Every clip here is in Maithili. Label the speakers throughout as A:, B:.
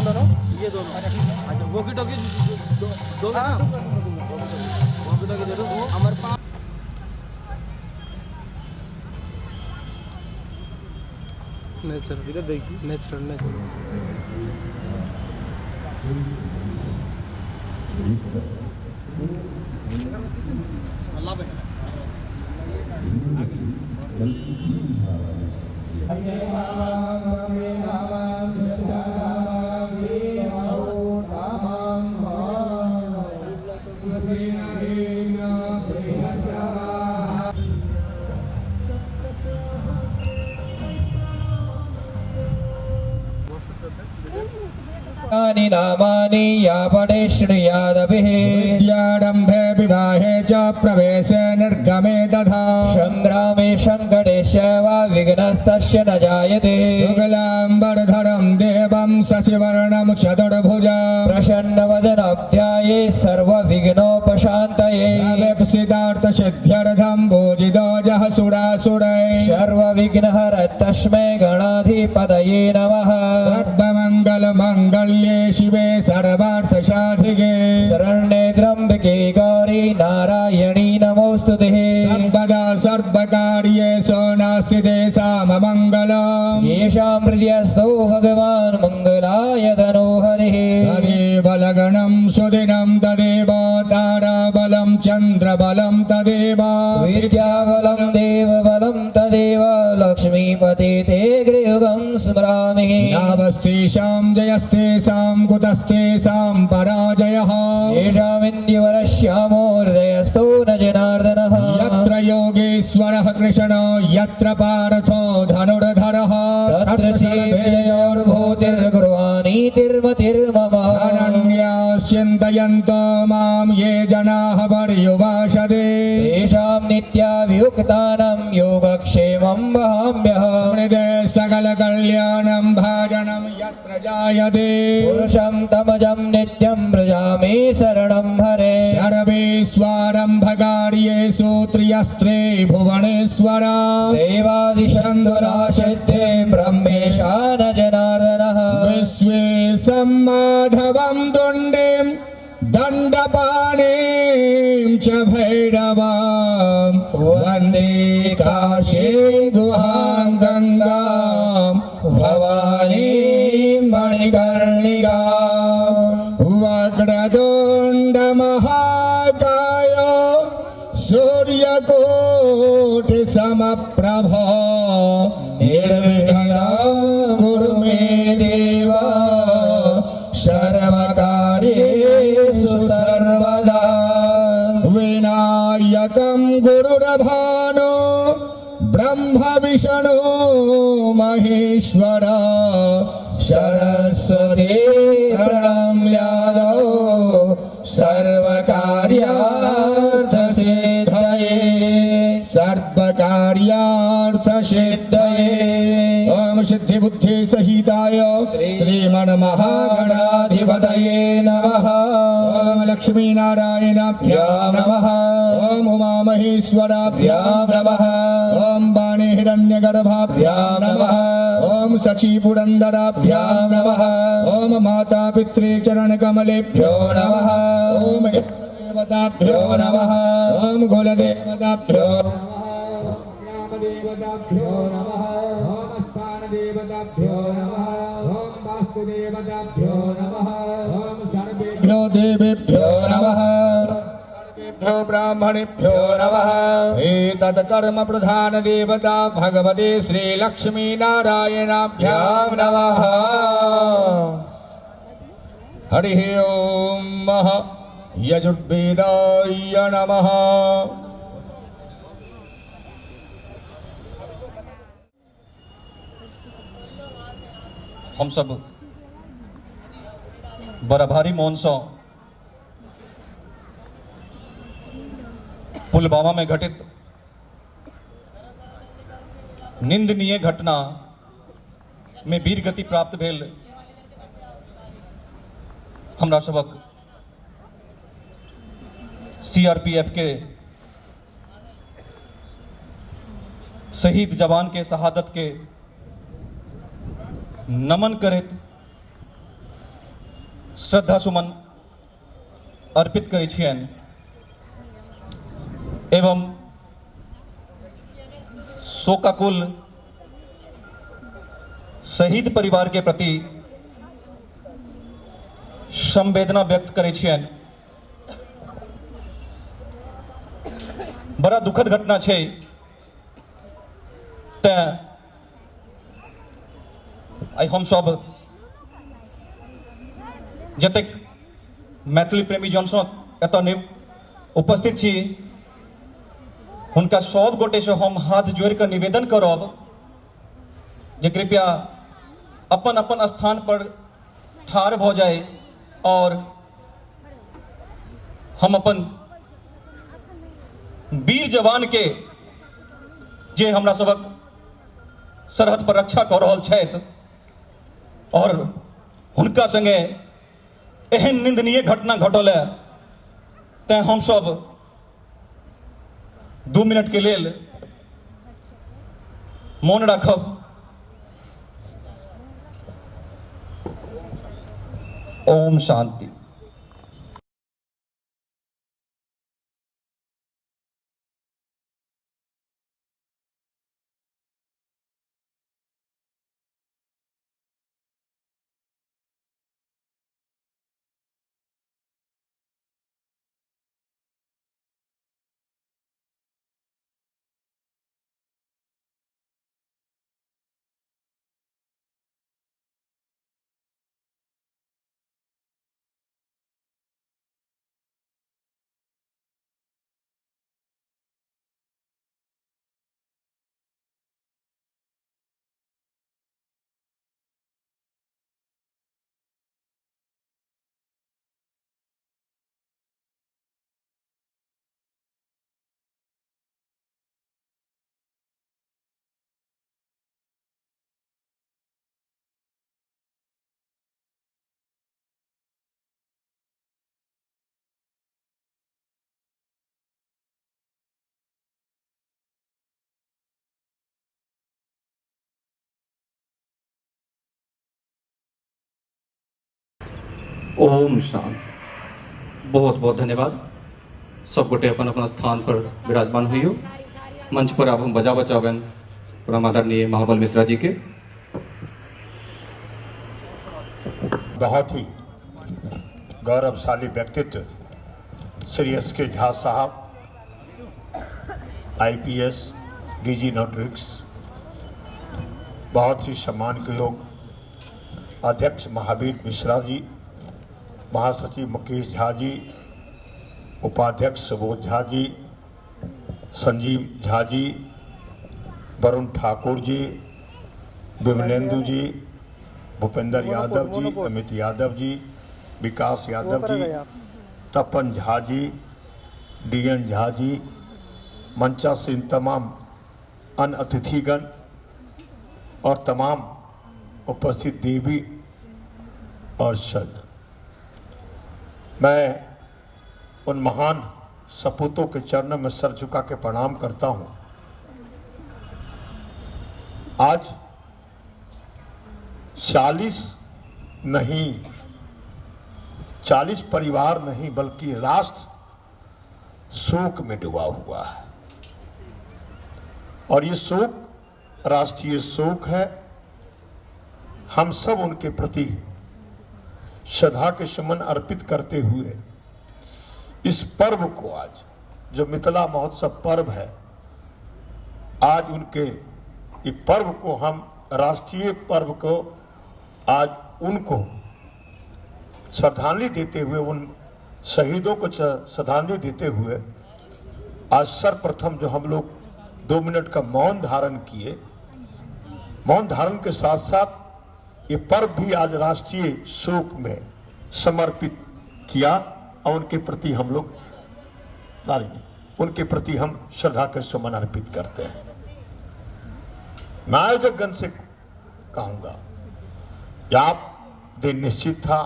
A: दोनों ये दोनों। अच्छा वॉकी टॉकी दो वॉकी टॉकी दे दो हमारे पास।
B: नेचुरल इधर देखिए, नेचुरल नेचुरल।
A: अल्लाह पे
C: नामानि या पठे शृणुयादभिः
D: विद्यारम्भे विवाहे च प्रवेशे निर्गमे तथा
C: संग्रामे संकटे वा विघ्नस्तस्य न जायते।
D: शुक्लाम्बरधरं देवं शशिवर्णं चतुर्भुजं
C: प्रसन्नवदनाध्याये सर्वविघ्नोपशान्तये
D: अवेप्सितार्थसिद्ध्यर्थं पूजितो जः सुरासुरैः
C: सर्वविघ्नहर तस्मै गणाधिपतये नमः।
D: सर्वमङ्गलमङ्गल्ये शिवे सर्वार्थसाधिके
C: शरण्ये त्र्यम्बके गौरी नारायणी नमोस्तुते।
D: सर्वदा सर्वकार्येषु नास्ति तेषाममङ्गलम्
C: येषां हृदयस्थो भगवान् मङ्गलाय तनोहरिः।
D: तदेव लग्नं सुदिनं तदेव ताराबलं चन्द्रबलं तदेव
C: विद्याबलं देवबलं तदेव लक्ष्मीपते ते गृहं स्मरामि।
D: यावस्तेषां जयस्तेषां कुतस्तेषां पराजयः
C: येषामिन्द्रिवरश्यामो हृदयस्थो न जनार्दनः।
D: यत्र योगेश्वरः कृष्णो यत्र पार्थो धनुर्धरः
C: तत्र श्रीविजयोर्भूतिर्गुर्वाणीतिर्मतिर्मम।
D: अनन्याश्चिन्तयन्तो मां ये जनाः पर्युपासते
C: तेषां नित्याभियुक्तानां योगक्षेमं वहाम्यहम्।
D: समृद्धे सकलकल्याणं भाजनं यत्र जायते
C: पुरुषं तमजं नित्यं व्रजामि शरणं हरे।
D: सर्वेष्वारम्भकार्येषु त्र्यस्त्रे भुवनेश्वर
C: देवादिशन्तुरासिद्धे ब्रह्मेशा न जनार्दनः।
D: विश्वे सम्माधवं दुण्डिं दण्डपाणिं च भैरवं वन्दे काशीं गुहां गङ्गां भवानीं मणिकर्णिकां वक्रतुण्डमहाकाय सूर्यकोटिसमप्रभ निर्विघ्नं कुरु मे देव सर्वकार्येषु सर्वदा। विनायकं गुरुरभानो ब्रह्म विष्णु महेश्वर
C: सरस्वती प्रणम्यादौ सर्वकार्यार्थसिद्धये
D: सर्वकार्यार्थसिद्धये। ओम सिद्धि बुद्धि सहिताय श्रीमन्महागणाधिपतये
C: नमः।
D: ओम लक्ष्मीनारायणाभ्यां नमः। ओम उमामहेश्वराभ्यां नमः। ओम वाणी हिरण्यगर्भाभ्यां नमः। ओम शचीपुरन्दराभ्यां नमः। ओम माता पितृचरणकमलेभ्यो नमः। ओम देवताभ्यो नमः। ओम कुलदेवताभ्यो ग्रामदेवताभ्यो नमः। ओम स्थानदेवताभ्यो नमः। ओम वास्तुदेवताभ्यो नमः। ओम सर्वेभ्यो देवेभ्यो नमः। सर्वेभ्यो ब्राह्मणेभ्यो नमः। एतत् कर्म प्रधान देवता भगवते श्री लक्ष्मी नारायणाभ्यां नमः। हरिः ओम यजुर्वेदाय नमः।
E: हम सब बड़ा भारी मोनसँ पुलिस पुलवामा में घटित निंदनीय घटना में वीर गति प्राप्त भेल हमरा सबक सीआरपीएफ के शहीद जवान के शहादत के नमन करैत श्रद्धा सुमन अर्पित करै छियनि एवं शोकाकुल शहीद परिवार के प्रति संवेदना व्यक्त करै छियनि। बड़ा दुखद घटना छै, तैं आइ हम सब जतेक मैथिली प्रेमी जन सब एतऽ उपस्थित छी हुनका सब गोटे से हम हाथ जोड़ के निवेदन करब जे कृपया अपन अपन स्थान पर ठाढ़ भऽ जाय और हम अपन वीर जवान के जे हमरा सबक सरहद पर रक्षा कऽ रहल छथि और हुनका संगे एहन निंदनीय घटना घटल है, तैं हम सब 2 मिनट के लेल मौन राखब। ओम शांति। ओम शांति। बहुत बहुत धन्यवाद। सब गोटे अपन अपन स्थान पर विराजमान होइयो। मंच पर अब हम बजा बचाबन परम आदरणीय महाबल मिश्रा जी के।
F: बहुत ही गौरवशाली व्यक्तित्व श्री एस के झा साहब, आईपीएस, डीजी नोट्रिक्स, बहुत ही सम्मान के योग अध्यक्ष महावीर मिश्रा जी, महासचिव मुकेश झा जी, उपाध्यक्ष सुबोध झा जी, संजीव झा जी, वरुण ठाकुर जी, विमलेंदु जी, भूपेंद्र यादव जी, अमित यादव जी, विकास यादव जी, तपन झा जी, डीएन झा जी, मंचासीन तमाम अन्य अतिथिगण और तमाम उपस्थित देवी और सज्जन, मैं उन महान सपूतों के चरणों में सर झुका के प्रणाम करता हूं। आज 40 नहीं, 40 परिवार नहीं बल्कि राष्ट्र शोक में डूबा हुआ है और ये शोक राष्ट्रीय शोक है। हम सब उनके प्रति श्रद्धा के सुमन अर्पित करते हुए इस पर्व को, आज जो मिथिला महोत्सव पर्व है, आज उनके इस पर्व को हम राष्ट्रीय पर्व को आज उनको श्रद्धांजलि देते हुए, उन शहीदों को श्रद्धांजलि देते हुए आज सर्वप्रथम जो हम लोग 2 मिनट का मौन धारण किए, मौन धारण के साथ साथ ये पर्व भी आज राष्ट्रीय शोक में समर्पित किया और उनके प्रति हम लोग उनके प्रति हम श्रद्धा के सुमन अर्पित करते हैं। मैं आयोजकगण से कहूंगा, आप दिन निश्चित था,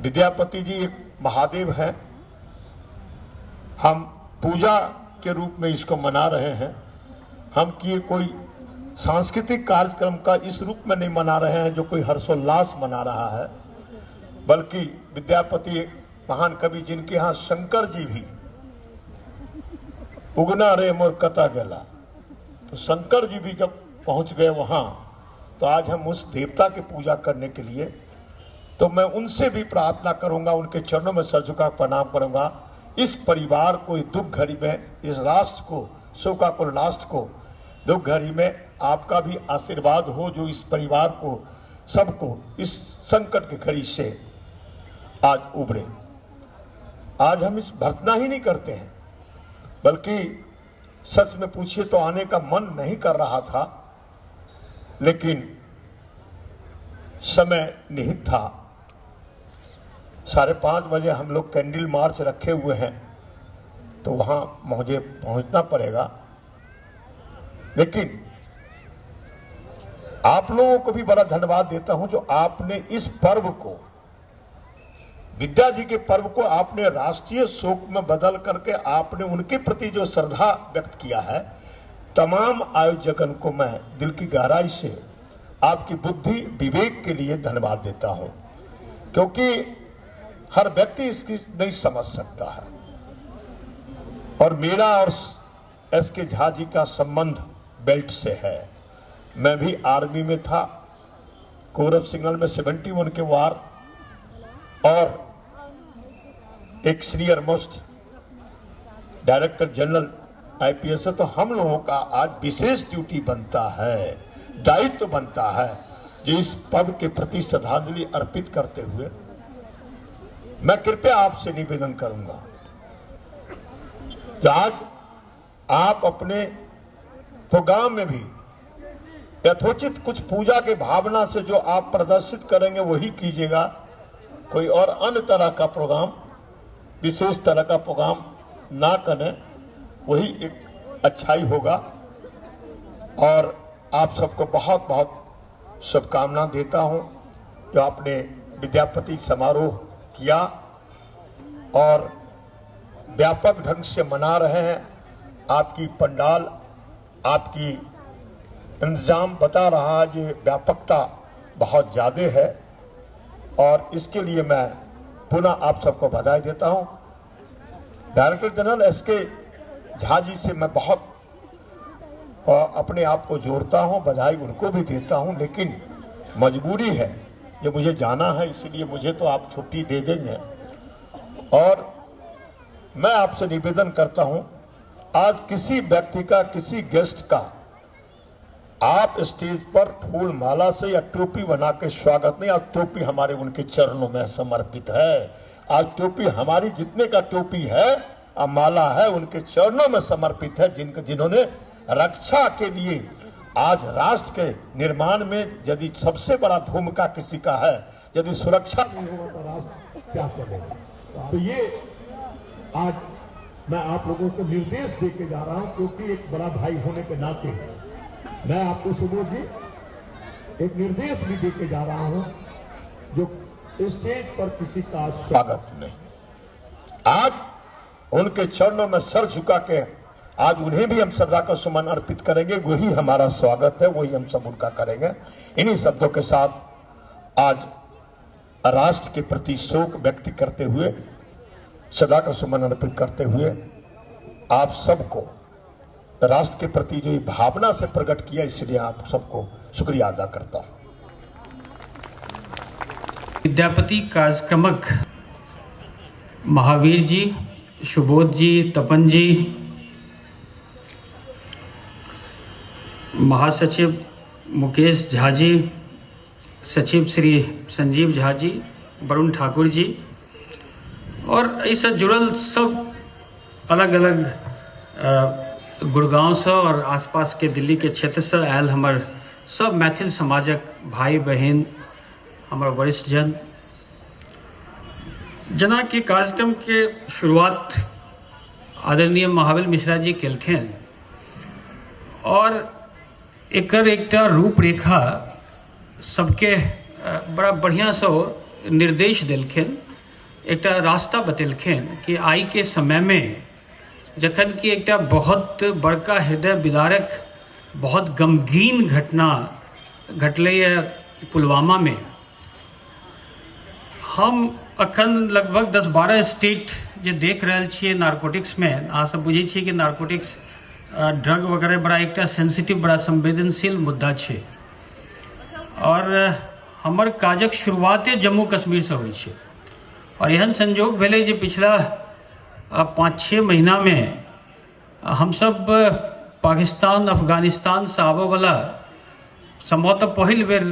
F: विद्यापति जी एक महादेव हैं, हम पूजा के रूप में इसको मना रहे हैं, हम किए कोई सांस्कृतिक कार्यक्रम का इस रूप में नहीं मना रहे हैं जो कोई हर्षोल्लास मना रहा है, बल्कि विद्यापति एक महान कवि जिनके यहाँ शंकर जी भी उगना रे मोर कता गेला, तो शंकर जी भी जब पहुंच गए वहाँ, तो आज हम उस देवता की पूजा करने के लिए, तो मैं उनसे भी प्रार्थना करूंगा, उनके चरणों में सर झुका प्रणाम करूंगा, इस परिवार को इस दुख घड़ी में, इस राष्ट्र को, शोकाकुल राष्ट्र को दुख घड़ी में आपका भी आशीर्वाद हो, जो इस परिवार को सबको इस संकट की घड़ी से आज उभरे। आज हम इस भर्त्सना ही नहीं करते हैं, बल्कि सच में पूछिए तो आने का मन नहीं कर रहा था, लेकिन समय निहित था। 5:30 बजे हम लोग कैंडल मार्च रखे हुए हैं, तो वहाँ मुझे पहुँचना पड़ेगा। लेकिन आप लोगों को भी बड़ा धन्यवाद देता हूँ जो आपने इस पर्व को, विद्या जी के पर्व को आपने राष्ट्रीय शोक में बदल करके आपने उनके प्रति जो श्रद्धा व्यक्त किया है, तमाम आयोजकन को मैं दिल की गहराई से आपकी बुद्धि विवेक के लिए धन्यवाद देता हूं, क्योंकि हर व्यक्ति इसकी नहीं समझ सकता है। और मेरा और एस के झा जी का संबंध बेल्ट से है। मैं भी आर्मी में था, कौरव सिग्नल में 71 के वार, और एक senior most director general IPS है, तो हम लोगों का आज विशेष ड्यूटी बनता है, दायित्व बनता है जो इस पर्व के प्रति श्रद्धांजलि अर्पित करते हुए मैं कृपया आपसे निवेदन करूंगा कि आज आप अपने प्रोग्राम में भी यथोचित कुछ पूजा के भावना से जो आप प्रदर्शित करेंगे वही कीजिएगा, कोई और अन्य तरह का प्रोग्राम, विशेष तरह का प्रोग्राम ना करें, वही एक अच्छाई होगा। और आप सबको बहुत बहुत शुभकामना देता हूं जो आपने विद्यापति समारोह किया और व्यापक ढंग से मना रहे हैं। आपकी पंडाल, आपकी इंतजाम बता रहा है ये व्यापकता बहुत ज़्यादा है, और इसके लिए मैं पुनः आप सबको बधाई देता हूं। डायरेक्टर जनरल एस के झा जी से मैं बहुत अपने आप को जोड़ता हूं, बधाई उनको भी देता हूं, लेकिन मजबूरी है जो मुझे जाना है, इसलिए मुझे तो आप छुट्टी दे देंगे। और मैं आपसे निवेदन करता हूं, आज किसी व्यक्ति का, किसी गेस्ट का आप स्टेज पर फूल माला से या टोपी बना के स्वागत नहीं, आज टोपी हमारे उनके चरणों में समर्पित है। आज टोपी हमारी, जितने का टोपी है और माला है, उनके चरणों में समर्पित है, जिनके जिन्होंने रक्षा के लिए आज राष्ट्र के निर्माण में यदि सबसे बड़ा भूमिका किसी का है, यदि सुरक्षा नहीं होगा तो राष्ट्र क्या चलेगा। तो ये आज मैं आप लोगों को निर्देश दे के जा रहा हूं, क्योंकि एक बड़ा भाई होने के नाते मैं आपको सुबोध जी एक निर्देश भी दे के जा रहा हूं, जो स्टेज पर किसी का स्वागत नहीं, आज उनके चरणों में सर झुका के आज उन्हें भी हम श्रद्धा का सुमन अर्पित करेंगे, वही हमारा स्वागत है, वही हम सब उनका करेंगे। इन्हीं शब्दों के साथ आज राष्ट्र के प्रति शोक व्यक्त करते हुए, श्रद्धा का सुमन अर्पित करते हुए, आप सबको राष्ट्र के प्रति जो ये भावना से प्रकट किया, इसलिए आप सबको शुक्रिया अदा करता हूं।
G: विद्यापति कार्यक्रमक महावीर जी, सुबोध जी, तपन जी, महासचिव मुकेश झा जी, सचिव श्री संजीव झा जी, वरुण ठाकुर जी, और एहिसँ जुड़ल सब अलग अलग गुड़गांव से और आसपास के दिल्ली के क्षेत्र से आयल हमर सब मैथिल समाजक भाई बहन, हमर वरिष्ठ जन, जेना कि कार्यक्रम के शुरुआत आदरणीय महाबल मिश्रा जी केलखिन और एकर एकटा रूपरेखा सबके बड़ा बढ़ियासँ ओ निर्देश देलखिन, एकटा रास्ता बतेलखिन कि आइ के समयमे जखन कि एकटा बहुत बड़का हृदय विदारक बहुत गमगीन घटना घटलैए पुलवामामे। हम अखन लगभग 10-12 स्टेट जे देख रहल छियै नार्कोटिक्समे, अहाँ सब बुझै छियै कि नार्कोटिक्स ड्रग वगैरह बड़ा एकटा सेंसिटिव बड़ा संवेदनशील मुद्दा छै और हमर काजक शुरुआते जम्मू कश्मीरसँ होइ छै और एहन संजोग भेलै जे पिछला 5-6 महीनामे हमसब पाकिस्तान अफगानिस्तानसँ आबयवला संभवतः पहिल बेर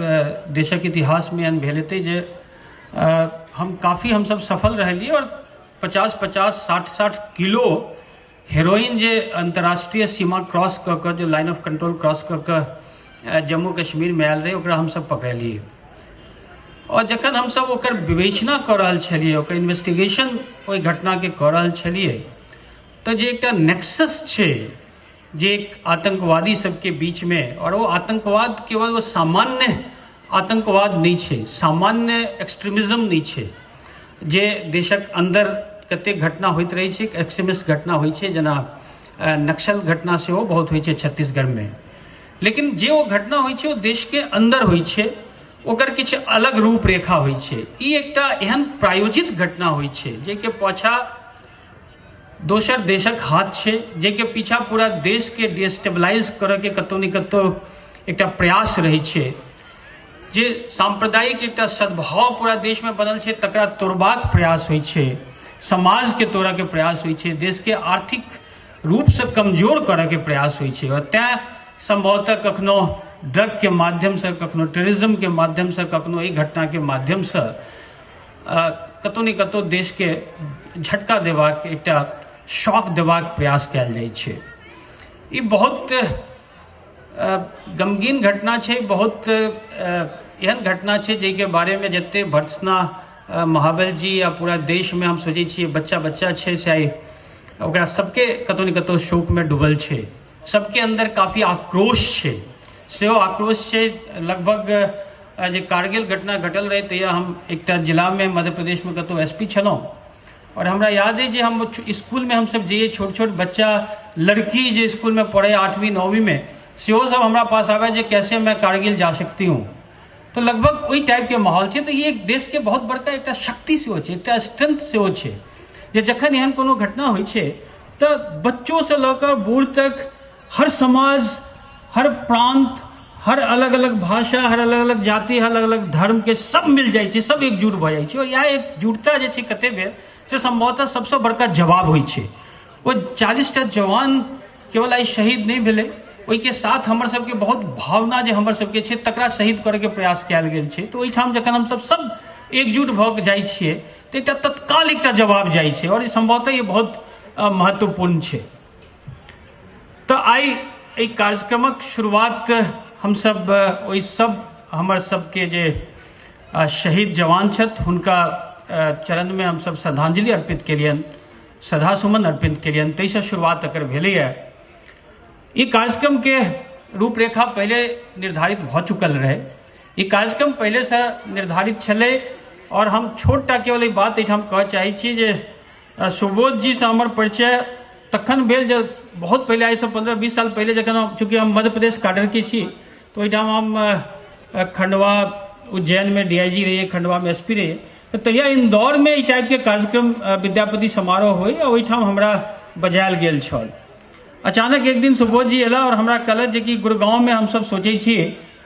G: देशक इतिहासमे एहन भेल हेतै जे हम काफ़ी हमसब सफल रहलियै और 50-50, 60-60 किलो हेरोइन जे अंतर्राष्ट्रीय सीमा क्रॉस कऽ कऽ, जे लाइन ऑफ कंट्रोल क्रॉस कऽ कऽ जम्मू कश्मीरमे आयल रहै, ओकरा हमसब पकड़लियै। और जखन हमसब ओकर विवेचना कऽ रहल छलियै, ओकर इन्वेस्टिगेशन ओहि घटनाके कऽ रहल छलियै, तऽ जे एकटा नेक्सस छै जे एक आतंकवादी सबके बीचमे, और ओ आतंकवाद केवल ओ सामान्य आतंकवाद नहि छै, सामान्य एक्सट्रीमिज्म नहि छै, जे देशक अंदर कतेक घटना होइत रहै छै, एक्सट्रीमिस्ट घटना होइ छै, जेना नक्सल घटना सेहो बहुत होइ छै छत्तीसगढ़मे, लेकिन जे ओ घटना होइ छै ओ देशके अंदर होइ छै, ओकर किछु अलग रूपरेखा होइ छै। ई एकटा एहन प्रायोजित घटना होइ छै जाहिके पाछा दोसर देशक हाथ छै, जाहिके पीछा पूरा देशके डिस्टेबलाइज करऽके कतहु ने कतहु एकटा प्रयास रहै छै, जे सांप्रदायिक एकटा सद्भाव पूरा देशमे बनल छै तकरा तोड़बाक प्रयास होइ छै, समाजके तोड़ऽके प्रयास होइ छै, देशके आर्थिक रूपसँ कमजोर करऽके प्रयास होइ छै। और तैँ संभवतः कखनो ड्रगके माध्यमसँ, कखनो टेररिज्मके माध्यमसँ, कखनो एहि घटनाके माध्यमसँ कतहु ने कतहु देशके झटका देबाक, एकटा शॉक देबाक प्रयास कयल जाइ छै। ई बहुत गमगीन घटना छै, बहुत एहन घटना छै जाहिके बारेमे जते भर्त्सना महाबल जी या पूरा देशमे हम सोचै छियै बच्चा बच्चा छै चाहे ओकरा सबके कतहु ने कतहु शोकमे डूबल छै, सबके अंदर काफ़ी आक्रोश छै, सेहो आक्रोश छै। लगभग जे कारगिल घटना घटल रहै तहिया हम एकटा जिलामे मध्य प्रदेशमे कतहु SP छलहुँ और हमरा याद है जे हम स्कूलमे हमसब जइए, छोट छोट बच्चा लड़की जे स्कूलमे पढ़े 8वीं 9वींमे, सेहो सब हमरा पास आबै जे कैसे मैं कारगिल जा सकती हूँ। तो लगभग ओहि टाइपके माहौल छै। तऽ ई एक देशके बहुत बड़का एकटा शक्ति सेहो छै, एकटा स्ट्रेंथ सेहो छै जे जखन एहन कोनो घटना होइ छै तऽ बच्चोसँ लऽ कऽ बूढ़ तक हर समाज, हर प्रांत, हर अलग अलग भाषा, हर अलग अलग जाति, हर अलग अलग धर्मके सब मिल जाइ छै, सब एकजुट भऽ जाइ छै। और इएह एकजुटता जे छै कते बेर से संभवतः सबसँ बड़का जवाब होइ छै। ओ 40टा जवान केवल आइ शहीद नहि भेलै, ओहिके साथ हमर सबके बहुत भावना जे हमर सबके छै तकरा शहीद करैके प्रयास कयल गेल छै। तऽ ओहिठाम जखन हमसब सब एकजुट भऽ कऽ जाइ छियै तऽ एकटा तत्काल एकटा जवाब जाइ छै और ई संभवतः ई बहुत महत्वपूर्ण छै। तऽ आइ एहि कार्यक्रमक शुरुआत हमसब ओहि सब हमर सबके जे शहीद जवान छथि हुनका चरणमे हमसब श्रद्धांजलि अर्पित केलियनि, श्रद्धा सुमन अर्पित केलियनि, ताहिसँ शुरुआत एकर भेलैए। ई कार्यक्रमके रूपरेखा पहिले निर्धारित भऽ चुकल रहै, ई कार्यक्रम पहिलेसँ निर्धारित छलै। और हम छोटटा केवल ई बात एहिठाम कहऽ चाहै छी जे सुबोध जीसँ हमर परिचय तखन भेल जे बहुत पहिले, आइसँ 15-20 साल पहिले, जखन हम, चूँकि हम मध्य प्रदेश काडरके छी तऽ ओहिठाम हम खंडवा उज्जैनमे DIG रहियै, खंडवामे SP रहियै, तऽ तहिया इंदौरमे ई टाइपके कार्यक्रम विद्यापति समारोह होइ आ ओहिठाम हमरा बजायल गेल छल। अचानक एक दिन सुबोध जी अयला और हमरा कहलथि जे कि गुड़गाँवमे हमसब सोचै छी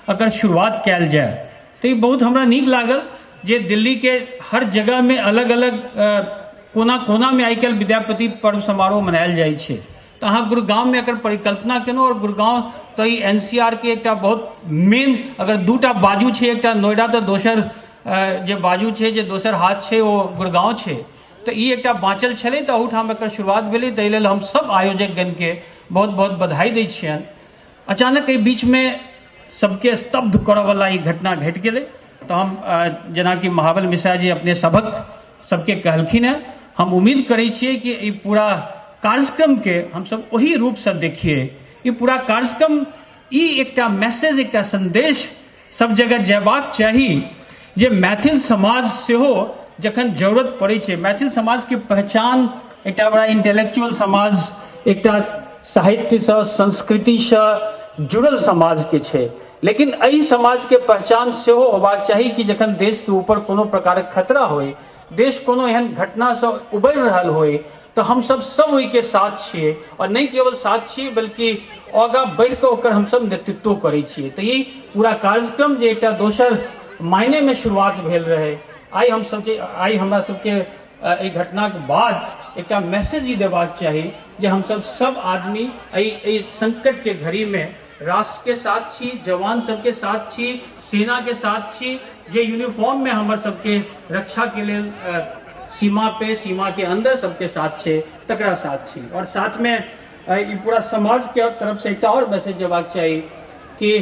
G: अगर शुरुआत कयल जाय। तऽ ई बहुत हमरा नीक लागल जे दिल्लीके हर जगहमे अलग अलग कोना कोनामे आइ काल्हि विद्यापति पर्व समारोह मनायल जाइ छै, तऽ अहाँ गुड़गाँवमे एकर परिकल्पना केलहुँ। और गुड़गाँव तऽ ई NCR के एकटा बहुत मेन, अगर दूटा बाजू छै, एकटा नोएडा तऽ दोसर जे बाजू छै, जे दोसर हाथ छै ओ गुड़गाँव छै, तऽ ई एकटा बाँचल छलै, तऽ ओहूठाम एकर शुरुआत भेलै। ताहि लेल हम सब आयोजकगणके बहुत बहुत बधाई दै छियनि। अचानक एहि बीचमे सबके स्तब्ध करऽवला ई घटना घटि गेलै। तऽ हम जेनाकि महाबल मिश्रा जी अपने सबके कहलखिन हेँ, हम उम्मीद करै छियै कि ई पूरा कार्यक्रम के हमसब ओही रूपसँ देखिए। ई पूरा कार्यक्रम ई एकटा मैसेज, एकटा संदेश सब जगह जयबाक चाही जे मैथिल समाज सेहो जखन जरूरत पड़ै छै, मैथिल समाज के पहचान एकटा बड़ा इंटेलेक्चुअल समाज, एकटा साहित्यसँ संस्कृतिसँ जुड़ल समाज के छै, लेकिन एहि समाज के पहचान सेहो होबाक चाही कि जखन देश के ऊपर कोनो प्रकारक खतरा होय, देश कोनो एहन घटनासँ उबरि रहल होय, तऽ हमसब सब ओहिके साथ छियै, और नहि केवल साथ छियै बल्कि आगाँ बढ़ि कऽ ओकर हमसब नेतृत्व करै छियै। तऽ ई पूरा कार्यक्रम जे एकटा दोसर मायने में शुरुआत भेल रहे, आइ हमसब जे आइ हमरा सबके एहि घटनाके बाद एकटा मैसेज ई देबाक चाही जे हमसब सब आदमी एहि संकट के घड़ी में राष्ट्र के साथ छी, जवान सबके साथ छी, सेना के साथ छी, जे यूनिफॉर्म में हमर सबके रक्षा के लेल सीमा पे, सीमा के अंदर सबके साथ छे, तकरा साथ छी। और साथ में ई पूरा समाज के तरफ से एकटा और मैसेज देबाक चाही कि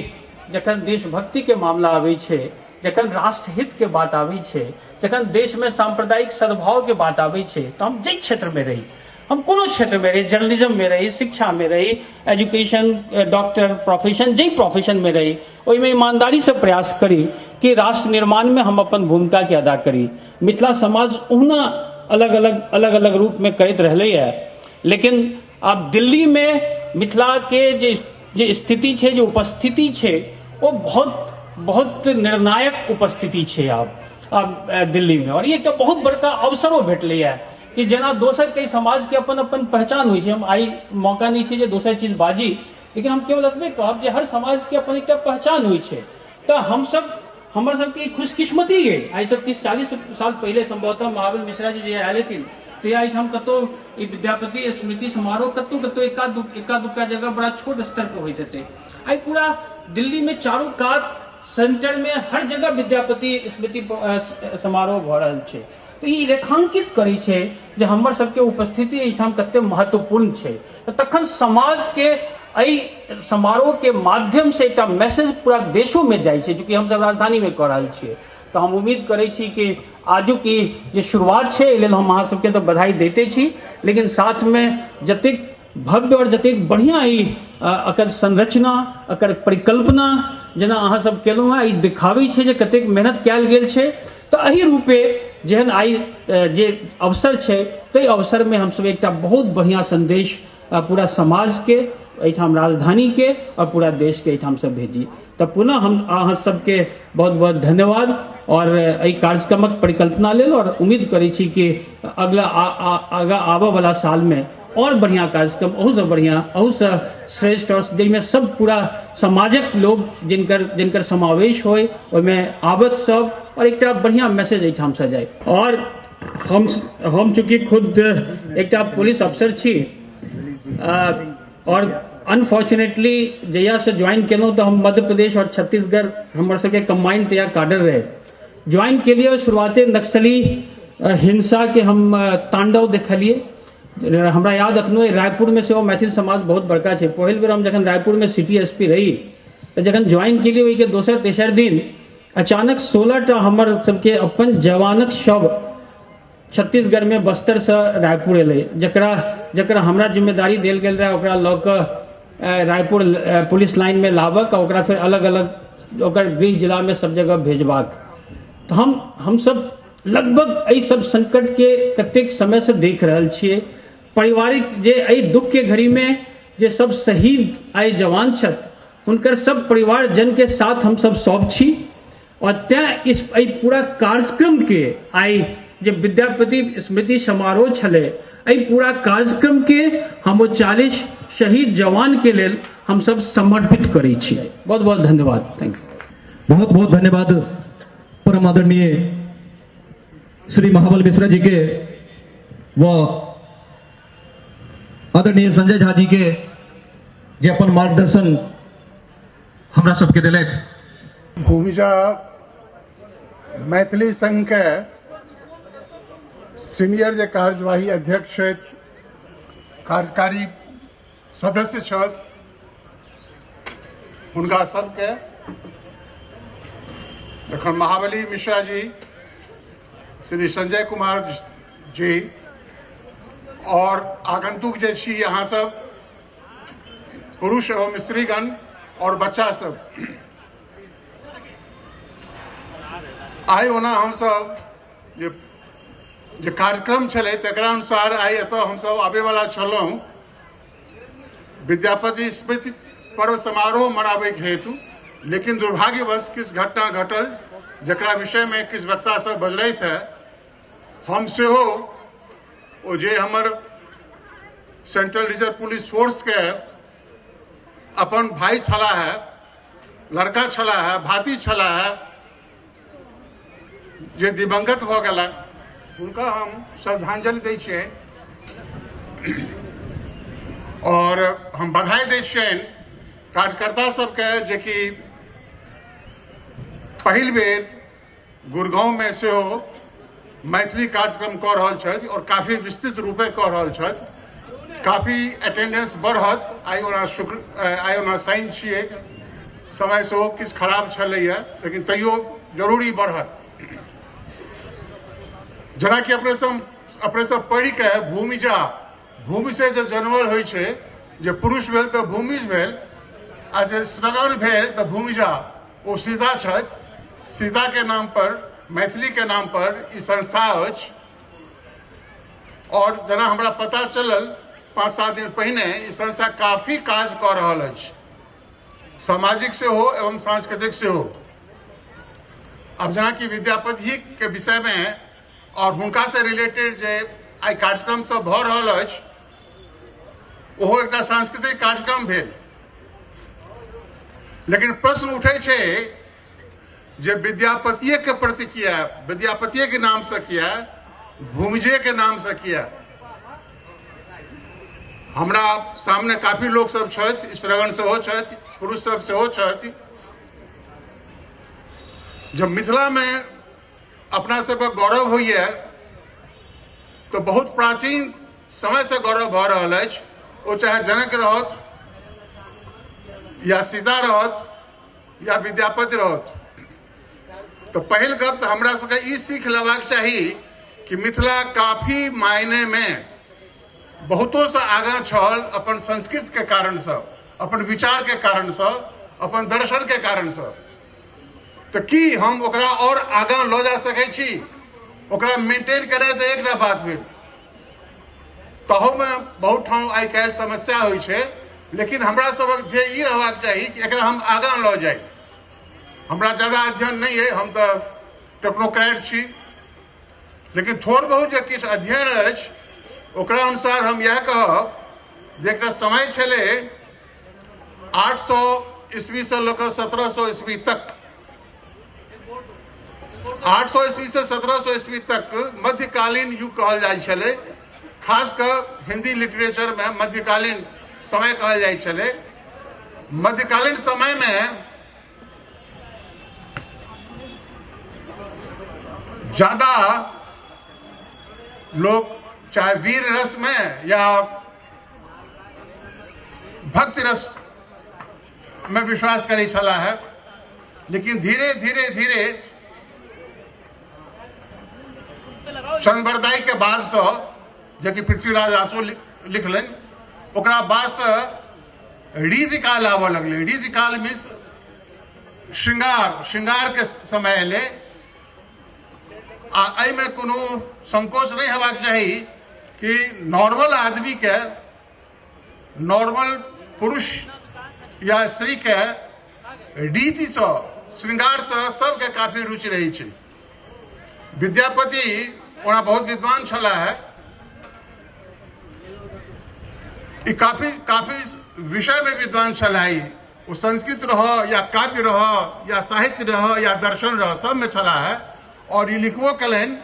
G: जखन देशभक्ति के मामला आबै छै, जखन राष्ट्रहित के बात आबै छै, जखन देश में सांप्रदायिक सद्भाव के बात आबै छै, तऽ हम जाहि क्षेत्र में रही, हम कोनो क्षेत्र में रही, जर्नलिज्म में रही, शिक्षा में रही, एजुकेशन, डॉक्टर प्रोफेशन, जाहि प्रोफेशन में रही, ओहिमे ईमानदारी से प्रयास करी कि राष्ट्र निर्माण में हम अपन भूमिका के अदा करी। मिथिला समाज ओहुना अलग अलग अलग अलग रूप में करैत रहलै है, लेकिन आब दिल्ली में मिथिला के जे स्थिति छै, जे उपस्थिति छै, ओ बहुत बहुत निर्णायक उपस्थिति छै आब दिल्ली में। और ई एकटा बहुत बड़का अवसरो भेटलै है कि जेना दोसर कई समाज के अपन अपन पहचान होइ छै, हम आइ मौका नहि छै जे दोसर चीज बाजी, लेकिन हम केवल एतबे कहब जे हर समाज के अपन एकटा पहचान होइ छै। तऽ हमसब, हमर सबके खुशकिस्मती अइ, आइ सब 30-40 साल पहिले संभवतः महाबल मिश्रा जी जे आयल हेथिन, तऽ एहिठाम कतौ ई विद्यापति स्मृति समारोह कतौ कतौ एका दुक्का जगह बड़ा छोट स्तर पर होइत हेतै। आइ पूरा दिल्ली में चारू कात सेंटर में हर जगह विद्यापति स्मृति समारोह भऽ रहल छै। तऽ ई रेखांकित करै छै जे हमर सबके उपस्थिति एहिठाम कते महत्वपूर्ण छै। तऽ तखन समाज के एहि समारोह के माध्यम से एकटा मैसेज पूरा देशो में जाइ छै, चूँकि हमसब राजधानी में कऽ रहल छियै। तऽ हम उम्मीद करै छी कि आजुक ई जे शुरुआत छै, एहि लेल हम अहाँ सबके तऽ बधाई दैते छी, लेकिन साथ में जतेक भव्य और जतेक बढ़िया ई एकर संरचना, एकर परिकल्पना जेना अहाँ सब केलहुँ हेँ, ई देखाबै छै जे कतेक मेहनत कयल गेल छै। तऽ एहि रूपे जेहन आइ जे अवसर छै, ताहि अवसरमे हमसब एकटा बहुत बढ़िया संदेश पूरा समाजके, एहिठाम राजधानीके और पूरा देशके एहिठाम से भेजी। तऽ पुनः हम अहाँ सबके बहुत बहुत धन्यवाद और एहि कार्यक्रमक परिकल्पना लेल, और उम्मीद करै छी कि अगला आगाँ आबऽ वाला सालमे और बढ़िया कार्यक्रम, अहूसँ बढ़िया, अहूसँ श्रेष्ठ, और जाहिमे सब पूरा समाजक लोग जिनकर जिनकर समावेश होय, ओहिमे आबत सब, और एकटा बढ़िया मैसेज एहिठामसँ जाय। और हम चूँकि खुद एकटा पुलिस अफसर छी, और अनफॉर्चुनेटली जहियासँ ज्वाइन केलहुँ तऽ हम मध्य प्रदेश और छत्तीसगढ़ हमर सबके कम्बाइंड तैयार काडर रहे। ज्वाइन केलिए शुरुआते नक्सली हिंसा के हम तांडव देखलिए। हमरा याद अखनो रायपुर में सेहो मैथिल समाज बहुत बड़का छै। पहिल बेर हम जखन रायपुर में सिटी एस पी रही, तऽ जखन ज्वाइन केलिए ओहिके दोसर तेसर दिन अचानक 16 टा हमर सबके अपन जवानक शव छत्तीसगढ़ में बस्तर से रायपुर एलै, जकरा जकरा हमरा जिम्मेदारी देल गेल रहै ओकरा लऽ कऽ रायपुर पुलिस लाइन में लाबक आ ओकरा फेर अलग अलग ओकर गृह जिला में सब जगह भेजबाक। तऽ हमसब लगभग एहि सब संकट के कतेक समय से देख रहल छियै। पारिवारिक जे एहि दुख के घड़ी में जे सब शहीद आइ जवान छथि, हुनकर सब परिवारजन के साथ हमसब सब छी, और तैं इस एहि पूरा कार्यक्रम के आइ जे विद्यापति स्मृति समारोह छलै, एहि पूरा कार्यक्रम के हम ओ 40 शहीद जवान के लेल हमसब समर्पित करै छी। बहुत बहुत धन्यवाद, thank you.
E: बहुत बहुत धन्यवाद परम आदरणीय श्री महाबल मिश्रा जी के व आदरणीय संजय झा जी के, जे अपन मार्गदर्शन हमरा सबके दिलथि।
F: भूमिजा मैथिली संघ के सीनियर जे कार्यवाही अध्यक्ष छथि, कार्यकारी सदस्य छथि, हुनका सबके जखन महाबली मिश्रा जी, श्री संजय कुमार जी और आगंतुक जे छी अहाँ सब पुरुष एवं स्त्रीगण और बच्चा सब, आइ ओना हमसब जे कार्यक्रम छलै तकरा अनुसार आइ एतऽ हमसब आबैवला छलहुँ विद्यापति स्मृति पर्व समारोह मनाबैके हेतु, लेकिन दुर्भाग्यवश किछु घटना घटल जकरा विषयमे किछु वक्ता सब बजलथि है। हम सेहो ओ जे हमर सेंट्रल रिजर्व पुलिस फोर्स के अपन भाई छला है, लड़का छला है, भाती छला है, जे दिवंगत भऽ गेला, हुनका हम श्रद्धांजलि दै छियनि और हम बधाई दै छियनि कार्यकर्ता सबके जेकि पहिल बेर गुड़गांवमे सेहो मैथिली कार्यक्रम कऽ रहल छथि और काफी विस्तृत रूपे कऽ रहल छथि। काफी अटेंडेंस बढ़त। आइ ओना शुक्र आइ ओना शनि छियै, समय सेहो किछु खराब छलैए, लेकिन तैयो जरूरी बढ़त। जेनाकि अपने सब पढ़ि के भूमिजा, भूमि से जे जनमल होइ छै, जे पुरुष भेल तऽ भूमिज भेल आ जे श्रवण भेल तऽ भूमिजा, ओ सीता छथि। सीता के नाम पर, मैथिली के नाम पर ई संस्था अछि। और जेना हमरा पता चलल 5-7 दिन पहिने, ई संस्था काफी काज कऽ रहल अछि, सामाजिक सेहो एवं सांस्कृतिक सेहो। आब जेनाकि विद्यापति के विषयमे और हुनका से रिलेटेड जे आइ कार्यक्रम सब भऽ रहल अछि, ओहो एकटा सांस्कृतिक कार्यक्रम भेल। लेकिन प्रश्न उठै छै जे विद्यापतिये के प्रति किया, विद्यापतिये के नाम से किया, भूमिजे के नाम से किया। हमरा सामने काफी लोग सब छथि, स्त्रीगण सेहो छथि, पुरुष सब सेहो छथि। जब मिथिला में अपना सबके गौरव होइए तो बहुत प्राचीन समय से गौरव भऽ रहल अछि। ओ चाहे जनक रहत या सीता रहत या विद्यापति रहत। तो पहिल गप तो हमरा सबके ई सीख लेबाक चाही कि मिथिला काफी मायने में बहुतों से आगाँ छल अपन संस्कृति के कारण से, अपन विचार के कारण से, अपन दर्शन के कारण से। तो की हम ओकरा और आगाँ लऽ जा सकै छी, ओकरा मेंटेन करे तो एकटा बात भेल। तहूमे बहुत ठाम आइ काल्हि समस्या होइ छै, लेकिन हमरा सबक ध्येय ई रहबाक चाही कि एकरा हम आगाँ लऽ जाइ। हमरा ज्यादा अध्ययन नहीं है, हम तऽ टेक्नोक्रेट छी, लेकिन थोड़ बहुत जे किछु अध्ययन अछि ओकरा अनुसार हम इएह कहब जे एकटा समय छलै 800 ईस्वी से लऽ कऽ 1700 ईस्वी तक, 800 ईस्वी से 1700 ईस्वी तक मध्यकालीन युग कहल जाइ छलै। खास कऽ हिंदी लिटरेचर में मध्यकालीन समय कहल जाइ छलै। मध्यकालीन समय में ज्यादा लोग चाहे वीर रस में या भक्ति रस में विश्वास करै छला है, लेकिन धीरे धीरे धीरे चंद्रबरदाई के बाद से, जेकि पृथ्वीराज रासो लिखलनि, ओकरा बाद से रीतिकाल आबऽ लगलै। रीतिकाल मीन्स श्रृंगार, श्रृंगार के समय एलै। आ एहिमे कोनो संकोच नहीं हेबाक चाही कि नॉर्मल आदमी के, नॉर्मल पुरुष या स्त्री के रीतिसँ, श्रृंगारसँ सबके काफी रुचि रहै छै। विद्यापति ओना बहुत विद्वान छलाह है, ई काफी काफी विषय में विद्वान छलाह। ई ओ संस्कृत रह या काव्य रह या साहित्य रह या दर्शन रह, सब में छलाह है। और ई लिखबो कयलनि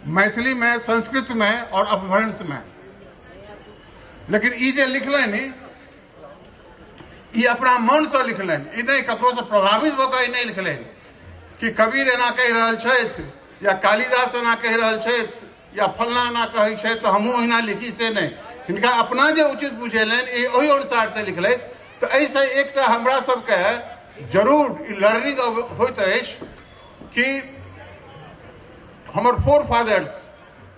F: मैथिली में, संस्कृत में और अपभ्रंश में। लेकिन ई जे लिखलनि ई अपना मनसँ लिखलनि, ई नहि ककरोसँ प्रभावित भऽ कऽ ई नहि लिखलनि कि कबीर एना कहि रहल छथि या कालिदास एना कहि रहल छथि या फलना एना कहै छथि तऽ हमहूँ ओहिना लिखी, से नहि। हिनका अपना जे उचित बुझेलनि ई ओहि अनुसारसँ लिखलथि। तऽ एहिसँ एकटा हमरा सबके जरूर ई लर्निंग होइत अछि कि हमर फोर फादर्स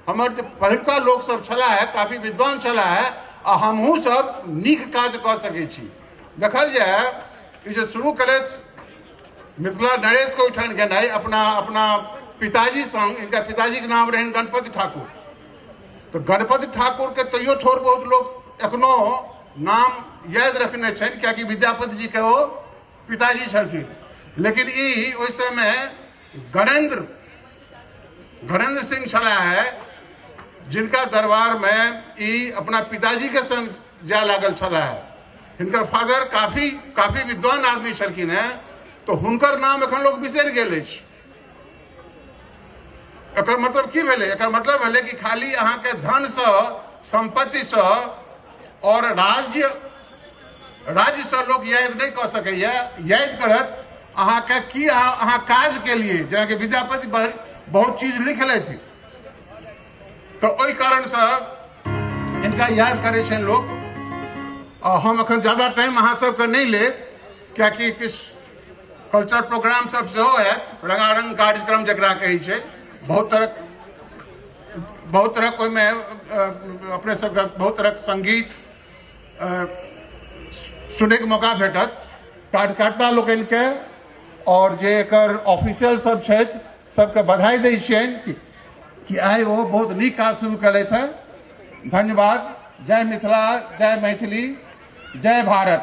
H: हमर जे पहिलुका लोकसभ छलाह है, काफी विद्वान छलाह है, आ हमहूँ सब नीक काज कऽ सकै छी। देखल जाय ई जे शुरू केलथि मिथिला नरेशके ओहिठाम गेनाइ अपना अपना पिताजी संग, हिनका पिताजीके नाम रहनि गणपति ठाकुर, तऽ गणपति ठाकुरके तैयो थोड़ बहुत लोक एखनो नाम याद रखने छनि, कियाकि विद्यापति जीके ओ पिताजी छलखिन। लेकिन ई ओहि समय गणेंद्र गणेंद्र सिंह छलाह है, जिनका दरबार में ई अपना पिताजी के संग जाय लागल छलाह है। हिनकर फादर काफी काफी विद्वान आदमी छलखिन हैं, तो हुनकर नाम एखन लोग बिसरि गेल अछि। एकर मतलब की भेलै? एकर मतलब भेलै कि खाली अहाँके धनसँ, सम्पत्तिसँ और राज्य राज्यसँ लोक याद नहि कऽ सकैए। याद करत अहाँके की अहाँ काज केलिए, जेनाकि विद्यापति बहुत चीज लिख लेथि, तऽ ओहि कारणसँ हिनका याद करै छनि लोक। आ हम एखन ज्यादा टाइम अहाँ सबके नहि लेब, कियाकि किछु कल्चर प्रोग्राम सब सेहो हैत, रंगारंग कार्यक्रम जकरा कहै छै, बहुत तरहक ओहिमे अपने सबके बहुत तरहक संगीत सुनैके मौका भेटत कार्यकर्ता लोकनिके, और जे एकर ऑफिशियल सब छथि सबके बधाई दै छियनि कि आइ ओ बहुत नीक काज शुरू केलथि हँ। धन्यवाद। जय मिथिला, जय मैथिली, जय भारत।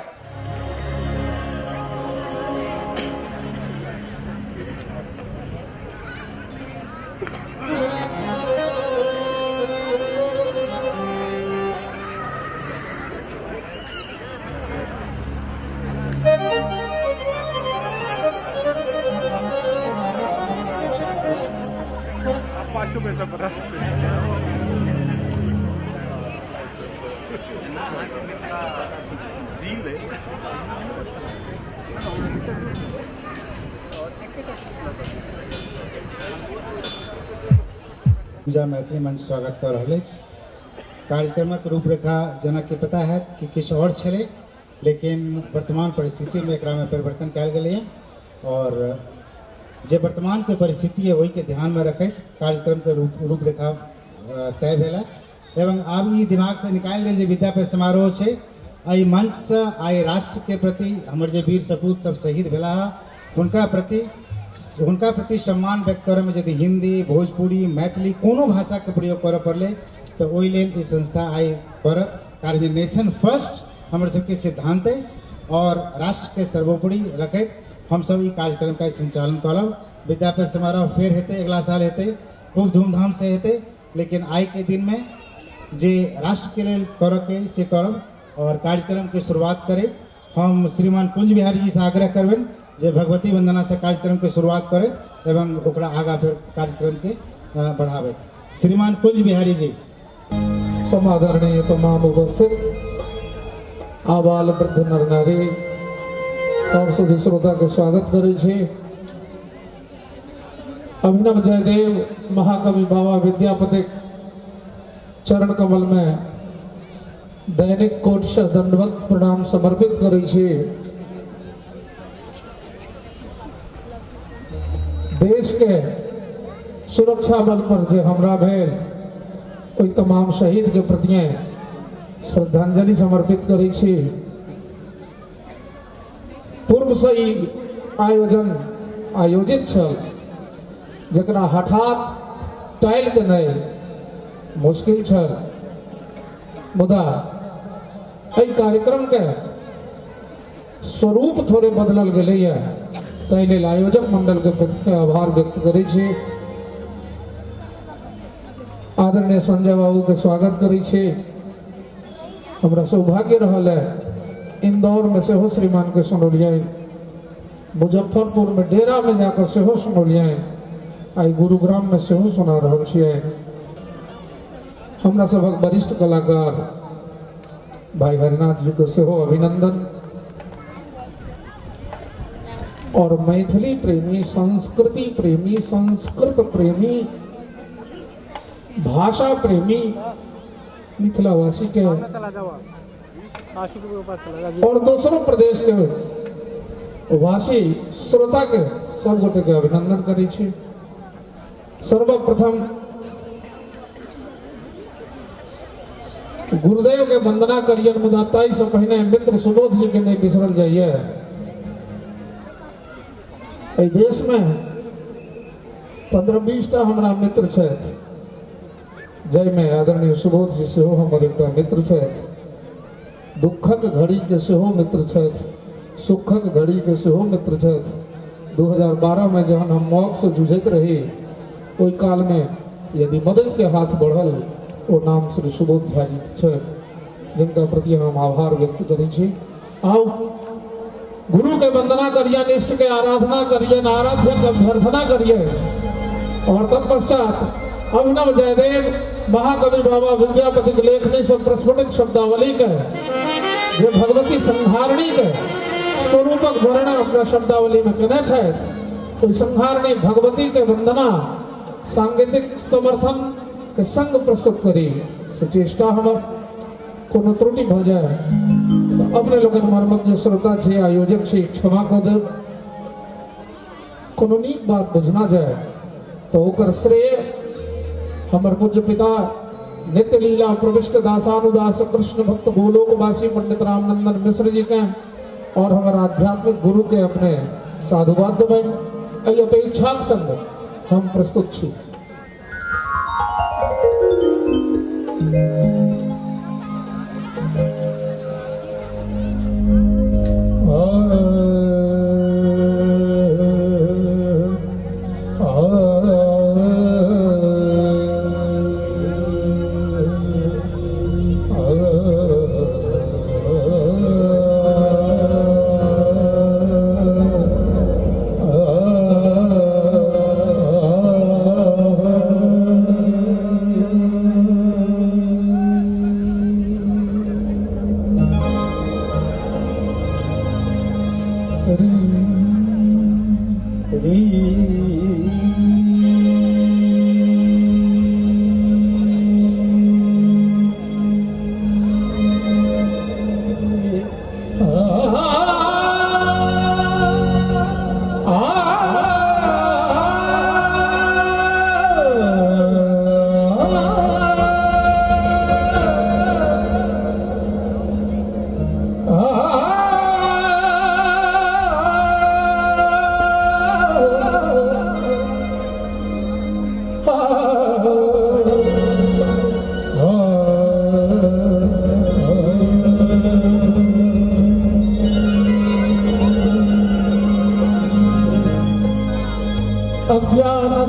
I: पूजा मैथिली मंच स्वागत कर रहल अछि। कार्यक्रमक रूपरेखा जेना कि पता है कि किछु और छलै, लेकिन वर्तमान परिस्थितिमे एकरामे परिवर्तन कयल गेलैए और जे वर्तमान के परिस्थिति है ओहिके ध्यानमे रखैत कार्यक्रमके रूपरेखा तय भेल है। एवं आब ई दिमागसँ निकालि गेल जे विद्यापति समारोह छै, एहि मंचसँ आइ राष्ट्रके प्रति हमर जे वीर सपूत सब शहीद भेलाह हुनका प्रति सम्मान व्यक्त करऽमे यदि हिंदी, भोजपुरी, मैथिली कोनो भाषाके प्रयोग करऽ पड़लै तऽ ओहि लेल ई संस्था आइ करत। कारण जे नेशन फर्स्ट हमर सबके सिद्धांत अछि और राष्ट्रके सर्वोपरि रखैत हमसब ई कार्यक्रमके संचालन करब। विद्यापति समारोह फेर हेतै, अगला साल हेतै, खूब धूमधामसँ हेतै, लेकिन आइके दिनमे जे राष्ट्रके लेल करऽके से करब। और कार्यक्रमके शुरुआत करैत हम श्रीमान कुंज बिहारी जी से आग्रह करबनि जे भगवती वंदना से कार्यक्रम के शुरुआत करैत एवं ओकरा आगा फिर कार्यक्रम के बढ़ाबैत। श्रीमान कुंज बिहारी जी।
J: समादरणीय तमाम उपस्थित आबाल वृद्ध नर नारी सब सुधी श्रोता के स्वागत करै छी। अभिनव जयदेव महाकवि बाबा विद्यापति चरण कमल में दैनिक कोटि से दंडवत प्रणाम समर्पित करै छी। देश के सुरक्षा बल पर जे हमला भेल ओहि तमाम शहीद के प्रति श्रद्धांजलि समर्पित करै छी। पूर्व से ई आयोजन आयोजित छल, जकरा हठात टालि देनाइ मुश्किल छल, मुदा एहि कार्यक्रम के स्वरूप थोड़े बदलल गेलैए, ताहि लेल आयोजक मंडल के प्रति आभार व्यक्त करै छी। आदरणीय संजय बाबू के स्वागत करै छी। हमरा सौभाग्य रहल है इंदौर में सेहो श्रीमान के सुनौलियनि, मुजफ्फरपुर में डेरा में जाकर सेहो सुनौलियनि, आइ गुरुग्राम में सेहो सुना रहल छियै। हमरा सभक वरिष्ठ कलाकार भाई हरिनाथ जी के सेहो अभिनंदन। और मैथिली प्रेमी, संस्कृति प्रेमी, संस्कृत प्रेमी, भाषा प्रेमी मिथिलावासी के और दूसरों प्रदेश के वासी श्रोता के सब गोटे के अभिनंदन करै छी। सर्वप्रथम गुरुदेव के वंदना करियन, मुदा ताहि से पहिने मित्र सुबोध जी के नहीं बिसरल जाइए। एहि देश में 15-20 टा हमरा मित्र छथि, जाहिमे आदरणीय सुबोध जी सेहो हमर एकटा मित्र छथि। दुखक घड़ी के सेहो मित्र छथि, सुखक घड़ी के सेहो मित्र छथि। 2012 में जहन हम मौत से जूझैत रही, ओहि काल में यदि मदद के हाथ बढ़ल, ओ नाम श्री सुबोध झा जी के छनि, जिनका प्रति हम आभार व्यक्त करै छी। आउ गुरु के वंदना करियन, इष्ट के आराधना करियन, आराध्य के अभ्यर्थना करियन और तत्पश्चात अभिनव जयदेव महाकवि बाबा विद्यापति के लेखनी से प्रस्फुटित शब्दावली के, जो भगवती संहारणी के स्वरूपक वर्णन अपना शब्दावली में केने छथि, ओहि संहारणी भगवती के वंदना सांगीतिक समर्थन के संग प्रस्तुत करी से चेष्टा हमर कोनो त्रुटि भ जाए तो अपने लोगन मर्मज्ञ श्रोता छी, आयोजक छी, क्षमा कर देब। कोनो नीक बात बुझना जाए तो ओकर श्रेय हमर पूज्य पिता नित्य लीला प्रविष्ट दासानुदास कृष्ण भक्त गोलोकवासी पंडित रामनंदन मिश्र जी के और हमारे आध्यात्मिक गुरु के अपने साधुवाद देबनि। एहि अपेक्षाक संग हम प्रस्तुत छी।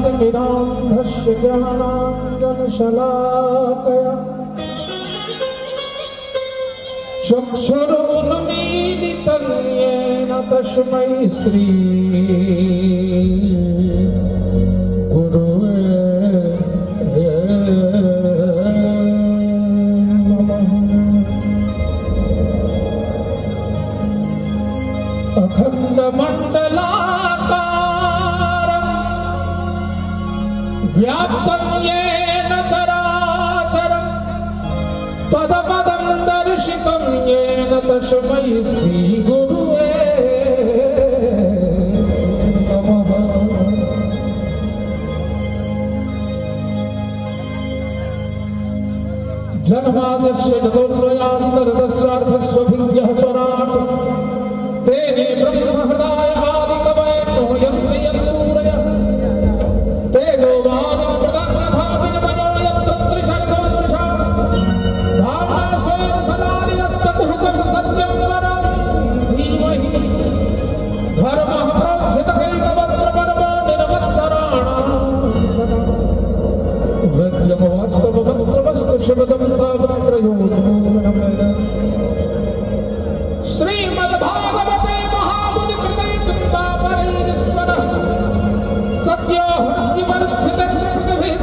J: अज्ञानतिमिरान्धस्य ज्ञानाञ्जनशलाकया चक्षुरुन्मीलितं येन तस्मै श्री गुरुवे नमः। अखण्डमण्डलाकारं व्याप्तं येन चराचरं तदपदं दर्शितं येन तस्मै श्री गुरुवे नमः। जन्माद्यस्य चतुर्वयान्तरतश्चार्थस्वभिज्ञः स्वराट् तेने ब्रह्महृदाय आदिकवये मोहयन्ति यत्सूरयः तेजोवारिमृदं विनिमयो यत्र त्रिसर्गो मृषा धाम्ना स्वेन सदा निरस्तकुहकं सत्यं परं धीमहि धर्मः प्रोज्झितकैकवत्र परमो निरवत्सराणां सदा वेद्यमवास्तवमत्रमस्तु शिवदं तापत्रयोन्मूलनम्। श्रीमद्भागवते महामुनिकृते चिन्तापरैरीश्वरः सत्यो हृद्यवर्धितः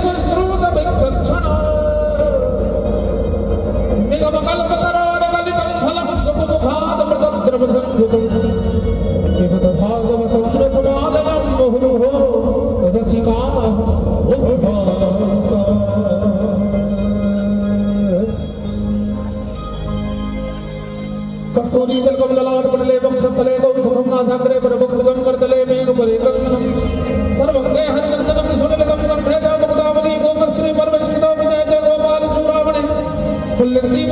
J: शुश्रूतविकर्षणः निगमकल्पतरोरगलितं फलं सुमुखादमृतद्रवसंयुतं पिबत भागवतं रसमालयं मुहुरुहो रसिकाः कस्तूरी तिलकम ललाट पटले वक्षस्थले कौस्तुभं नासाग्रे परमुक्तकं करतले मेघपरे कंकणं सर्वंगे हरिनंदनं सुललितं कंठे च मुक्तावली गोपस्त्री परमेष्ठितो विजयते गोपाल चूड़ामणि फुल्लिन्दी।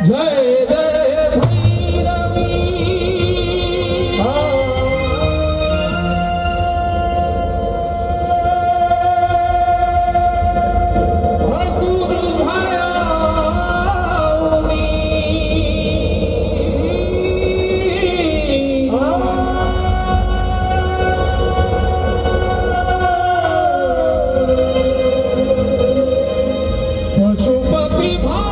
J: जय जय भैरवी। असुर भयाउनी पशुपति भामिनी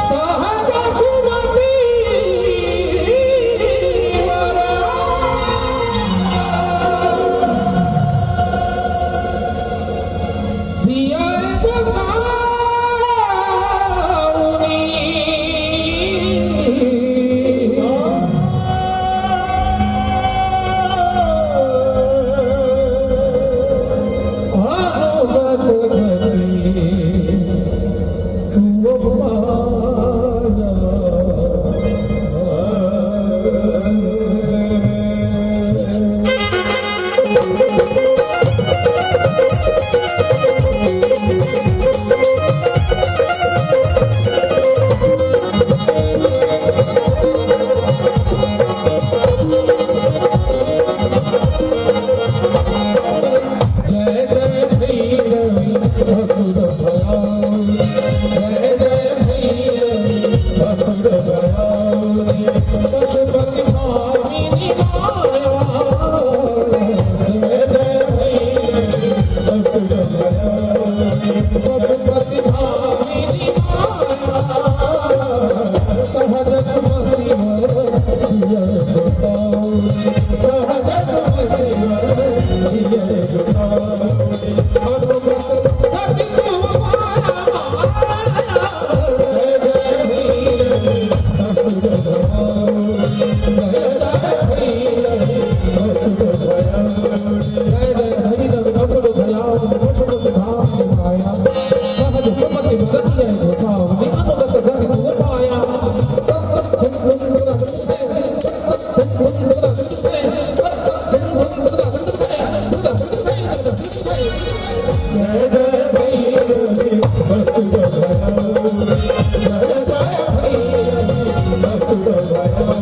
J: सहज सुमति वर दिया गोसाउनी। अनुगत गति तुम माया। जय जय भैरवी असुर भयाउनी। जय जय भैरवी असुर भयाउनी। पशुपति भामिनी माया। जय जय भैरवी असुर भयाउनी। पशुपति भामिनी माया। सहज सुमति वर दिया गोसाउनी। सहज सुमति वर दिया गोसाउनी। अनुगत गति तुम माया। जय जय भैरवी असुर भयाउनी। जय जय भैरवी असुर भयाउनी। जय जय भैरवी असुर भयाउनी। पशुपति भामिनी माया। सहज सुमति वर दिया गोसाउनी। अनुगत गति तुम पाया। जय जय भैरवी असुर भयाउनी। जय जय भैरवी असुर भयाउनी।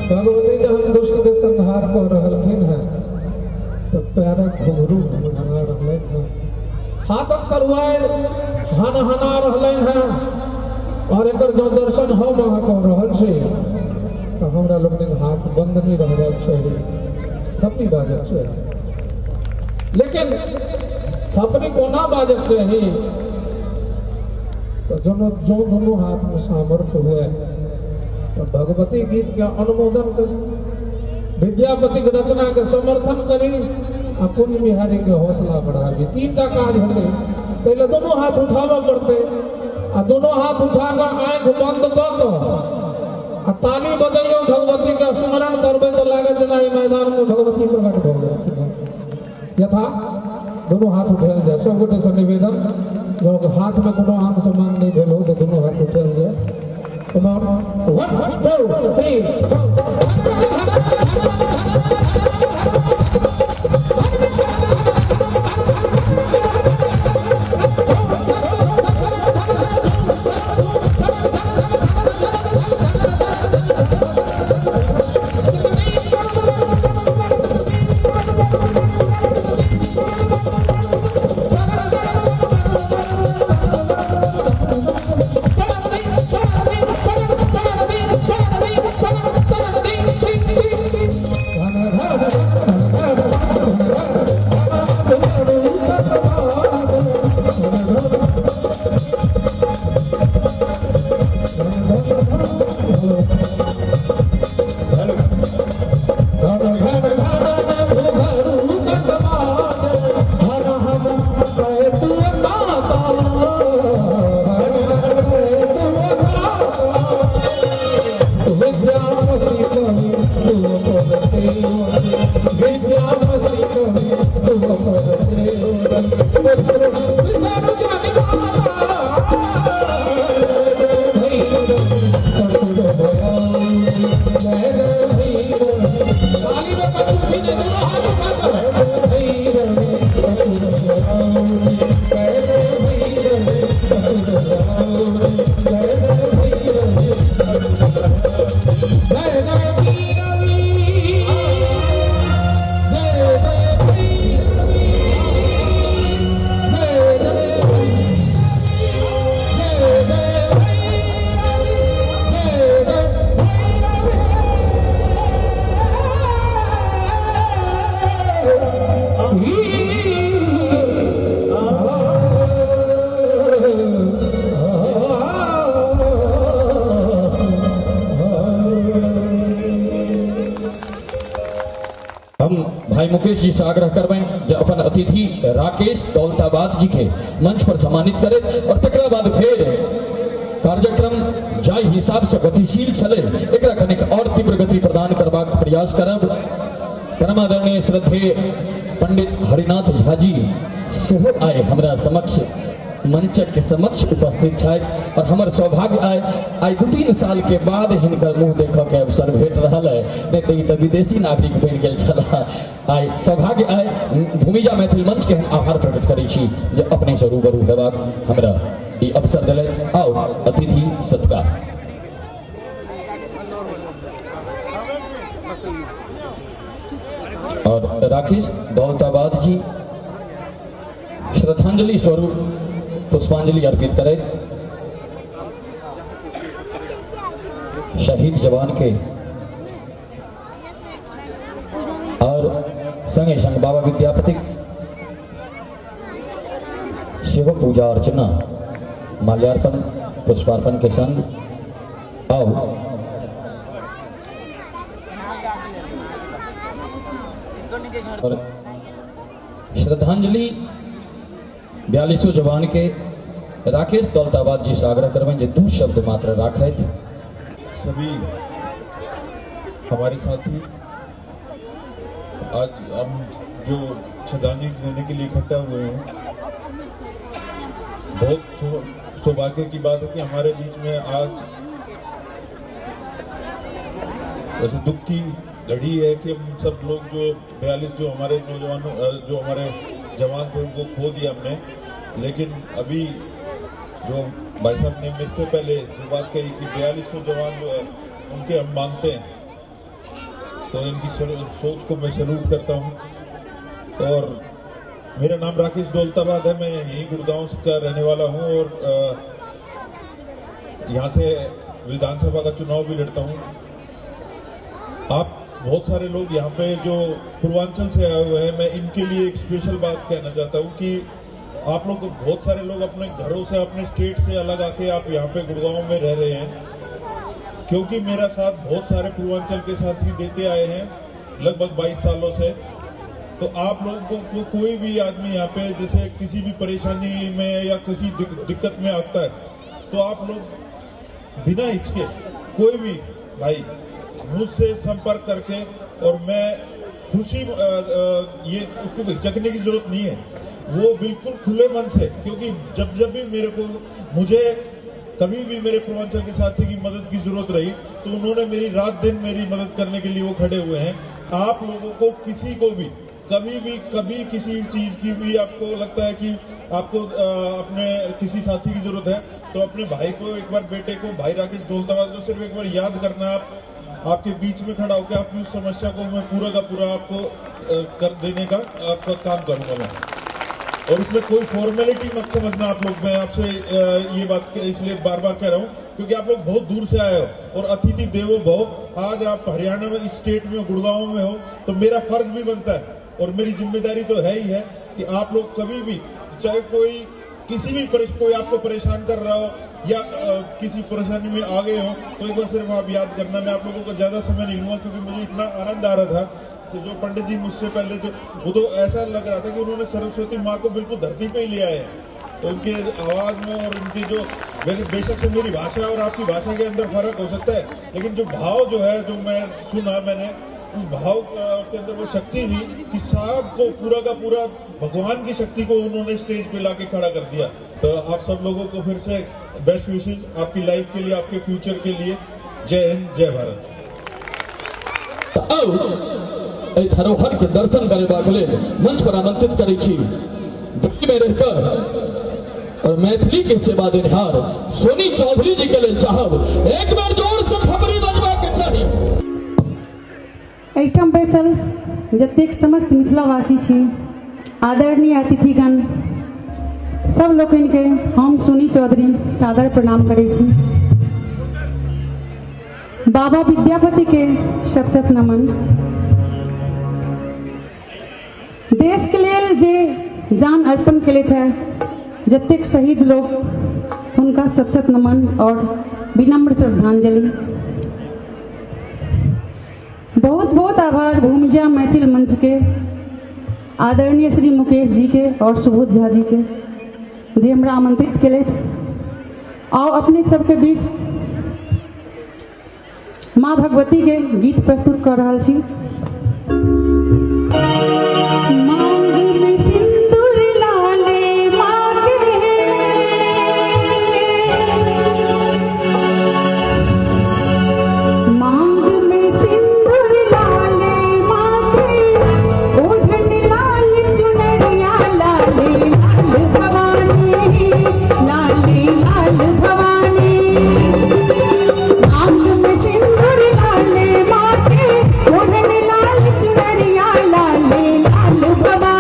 J: Bhagwati जहन दुष्ट के संहार कऽ रहलखिन हैं तऽ पैरक घुंघरू घनघना रहलनि हैं, हाथक तरुआरि हनहना रहलनि हैं। और एकर जँ दर्शन हम अहाँ कऽ रहल छी तऽ हमरा लोकनिक हाथ बंद नहि रहबाक चाही, थपड़ी बाजक चाही। लेकिन थपड़ी कोना बाजक चाही तऽ जँ दुनू हाथमे सामर्थ्य हुए तो भगवती गीत के अनुमोदन करी, विद्यापति के रचना के समर्थन करी आ कुंज बिहारी के हौसला बढ़ाबी। तीन टा काज होते, पहले दोनों हाथ उठाबऽ पड़ते आ दोनों हाथ उठा कऽ आँखि बंद कऽ कऽ आ ताली बजैयो भगवती के स्मरण करबै तऽ लागत जेना ई मैदान में भगवती प्रकट भऽ गेलखिन। यथा दोनों हाथ उठायल जाय, सब गोटे से निवेदन, जँ हाथ में कोनो आम सम्मान नहीं भेल हो तो दोनों हाथ उठायल जाय। Come on. 1 2 3 4.
K: Mukesh ji से आग्रह करबनि जे अपन अतिथि राकेश दौलताबाद जी के मंच पर सम्मानित करे और तकरा बाद फेर कार्यक्रम जाहि हिसाब से गतिशील छलै एकरा कनिक और तीव्र गति प्रदान करबाक प्रयास करब। परमादरणीय श्रद्धेय पंडित हरिनाथ झा जी सेहो आइ हमरा समक्ष मंचक के समक्ष उपस्थित छथि और हमर सौभाग्य आइ आइ 2-3 साल के बाद हिनकर मुँह देखऽ के अवसर भेट रहल है, नहीं तो ई तऽ विदेशी नागरिक बनि गेल छलाह। आइ सौभाग्य आइ भूमिजा मैथिल मंच के हम आभार प्रकट करै छी जे अपने से रूबरू हेबाक हमरा ई अवसर देलनि। आउ अतिथि सत्कार। और राकेश दौलताबाद जी श्रद्धांजलि स्वरूप पुष्पांजलि अर्पित करैत शहीद जवान के और संगे संग बाबा विद्यापतिक सेहो पूजा अर्चना माल्यार्पण पुष्पार्पण के संग आओ और श्रद्धांजलि 42 जवान के राकेश दौलताबाद जी से आग्रह करबनि जे दू शब्द मात्र राखथि।
L: सभी हमारे साथी आज हम जो श्रद्धांजलि देने के लिए इकट्ठा हुए हैं, बहुत सौभाग्य की बात है कि हमारे बीच में आज वैसे दुख की घड़ी है कि हम सब लोग जो 42 जो हमारे नौजवान जो हमारे जवान थे उनको खो दिया हमने। लेकिन अभी जो भाई साहब ने मेरे से पहले जो बात कही कि 4200 जवान जो है उनके हम मानते हैं, तो इनकी सोच को मैं सैल्यूट करता हूँ। और मेरा नाम राकेश दौलताबाद है, मैं यहीं गुड़गांव का रहने वाला हूँ और यहाँ से विधानसभा का चुनाव भी लड़ता हूँ। आप बहुत सारे लोग यहाँ पे जो पूर्वांचल से आए हुए हैं, मैं इनके लिए एक स्पेशल बात कहना चाहता हूँ कि आप लोग बहुत सारे लोग अपने घरों से अपने स्टेट से अलग आके आप यहाँ पे गुड़गांव में रह रहे हैं, क्योंकि मेरा साथ बहुत सारे पूर्वांचल के साथी देते आए हैं लगभग 22 सालों से। तो आप लोगों को कोई भी आदमी यहाँ पे जैसे किसी भी परेशानी में या किसी दिक्कत में आता है तो आप लोग बिना हिचके कोई भी भाई मुझसे संपर्क करके, और मैं खुशी ये उसको हिचकने की जरूरत नहीं है, वो बिल्कुल खुले मन से, क्योंकि जब जब भी मेरे को मुझे कभी भी मेरे पूर्वांचल के साथी की मदद की जरूरत रही तो उन्होंने मेरी रात दिन मेरी मदद करने के लिए वो खड़े हुए हैं। आप लोगों को किसी को भी कभी भी कभी किसी चीज़ की भी आपको लगता है कि आपको अपने किसी साथी की जरूरत है तो अपने भाई को एक बार, बेटे को, भाई राकेश दौलताबाद को सिर्फ एक बार याद करना, आपके बीच में खड़ा होकर आपकी उस समस्या को मैं पूरा का पूरा आपको कर देने का आपका काम करूँगा मैं। और उसमें कोई फॉर्मेलिटी मत समझना आप लोग, मैं आपसे ये बात इसलिए बार बार कह रहा हूँ क्योंकि आप लोग बहुत दूर से आए हो और अतिथि देवो भव। आज आप हरियाणा में इस स्टेट में गुड़गांव में हो तो मेरा फर्ज भी बनता है और मेरी जिम्मेदारी तो है ही है कि आप लोग कभी भी चाहे कोई किसी भी कोई आपको परेशान कर रहा हो या किसी परेशानी में आ गए हो तो एक बार सिर्फ आप याद करना। मैं आप लोगों को ज़्यादा समय नहीं लूँगा क्योंकि मुझे इतना आनंद आ रहा था। तो जो पंडित जी मुझसे पहले जो वो तो ऐसा लग रहा था कि उन्होंने सरस्वती माँ को बिल्कुल धरती पे ही ले आए हैं। तो उनके आवाज़ में और उनकी जो बेशक से मेरी भाषा और आपकी भाषा के अंदर फर्क हो सकता है, लेकिन जो भाव जो है जो मैं सुना मैंने, उस भाव के अंदर वो शक्ति थी कि साहब को पूरा का पूरा भगवान की शक्ति को उन्होंने स्टेज पे लाके खड़ा कर दिया। तो आप सब लोगों को फिर से बेस्ट विशेष आपकी लाइफ के लिए, आपके फ्यूचर के लिए। जय हिंद, जय भारत।
K: तो आओ एहि धरोहर के दर्शन करेबाक लेल मंच पर आमंत्रित करै छी दिल्ली में रहकर और मैथिली के सेवा देनिहार सोनी चौधरी जी के लेल चाहब एक बार जोर से थपड़ी बजबा के चाही।
M: एहिठाम बैसल जतेक समस्त मिथिलावासी छी, आदरणीय अतिथिगण सब लोकनिके हम सोनी चौधरी सादर प्रणाम करै छी। बाबा विद्यापति के शत शत नमन। देश के लेल जे जान अर्पण केलथि है जतेक शहीद लोग, हुनका शत शत नमन और विनम्र श्रद्धांजलि। बहुत बहुत आभार भूमिजा मैथिल मंच के आदरणीय श्री मुकेश जी के और सुबोध झा जी के जे हमरा आमंत्रित केलथि। आओ अपने सबके बीच माँ भगवती के गीत प्रस्तुत कर रहल छी। मांग में सिंदूर लाले माँ के, मांग में सिंदूर लाले माँ के, ओढ़न लाल चुनरिया लाले लाल भवानी, लाले लाल भवानी। मांग में सिंदूर लाले माँ के, ओढ़न लाल चुनरिया लाले लाल भवानी।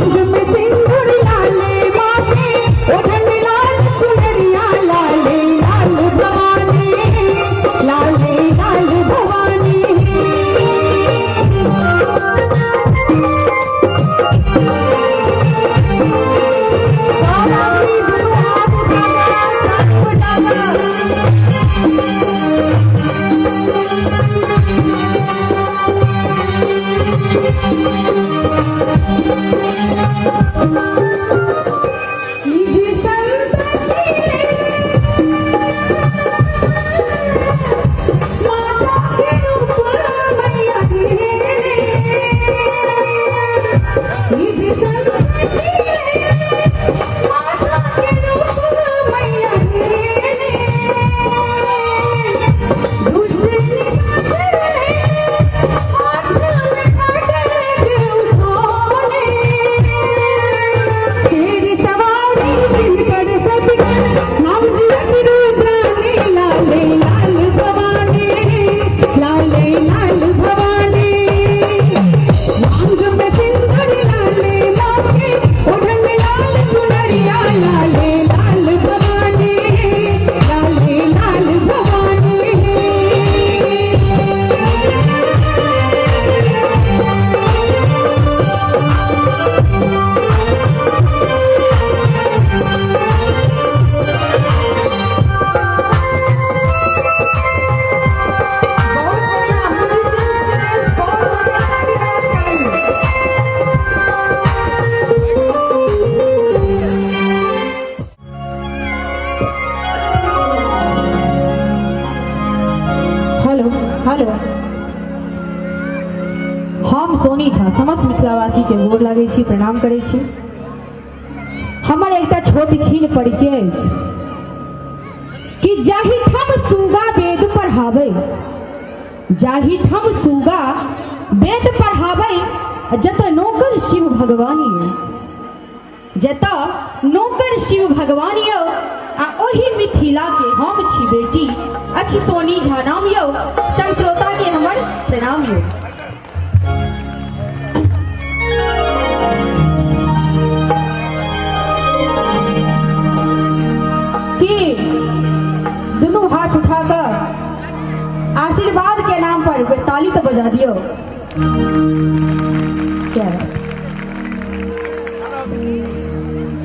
N: मांग में सिंदूर लाले माथे ओढ़न लाल चुनरिया लाले लाल भवानी लाले लाल भवानी।
O: हेलो, हम सोनी झा समस्त मिथिलावासी के गोर लागै छी, प्रणाम करै छी। हमर एकटा छोट छीन परिचय अछि कि जाहि ठाम सुगा वेद पढ़ाबै, जाहि ठाम सुगा वेद पढ़ाबै, जतऽ नौकर शिव भगवान यौ, जतऽ नौकर शिव भगवान यौ, आ ओहि मिथिला के हम छी बेटी अछि सोनी झा नाम यौ। सब श्रोता के हमर प्रणाम यौ। कि दुनू हाथ उठा कर आशीर्वाद के नाम पर ताली तो बजा दियो। क्या
N: Thank you.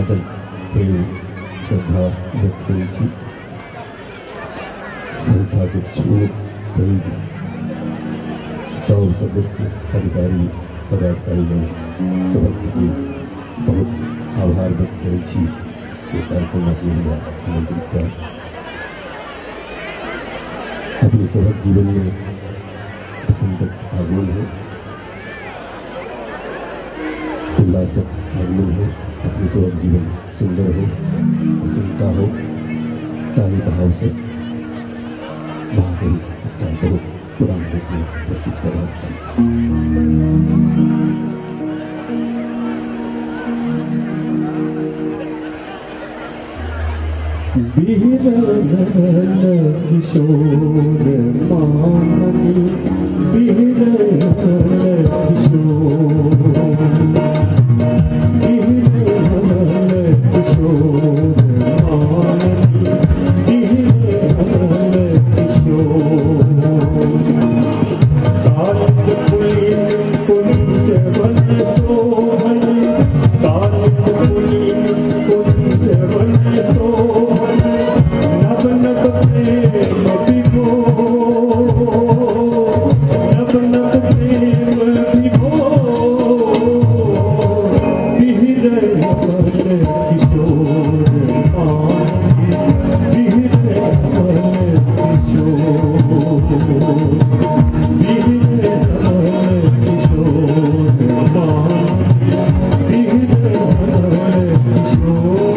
K: आदर प्रेम श्रद्धा व्यक्त करै छी। संस्था के छोट पैघ सब सदस्य अधिकारी पदाधिकारी सबक प्रति बहुत आभार व्यक्त करै छी जे कार्यक्रम अपने हमरा आमंत्रित कयल। अपने सबक जीवन में बसंतक आगमन हो, उल्लासक आगमन हो, अपने सबक जीवन सुंदर हो, प्रसन्नता हो, ताही भाव से महाकवि एकटा बहुत पुरान रचना प्रस्तुत कर रहल छी।
P: बिरनल किशोर मामनी, बिरनल किशोर, बिरनल किशोर मामनी, बिरनल किशोर। कालिंद पुलिन कुंज वन सोहन, कालिंद पुलिन कुंज वन सोहन, नव नव प्रेम विभोर, नव नव प्रेम विभोर। बिरनल किशोर मामनी, बिरनल किशोर, बिरनल किशोर मामनी, बिरनल किशोर।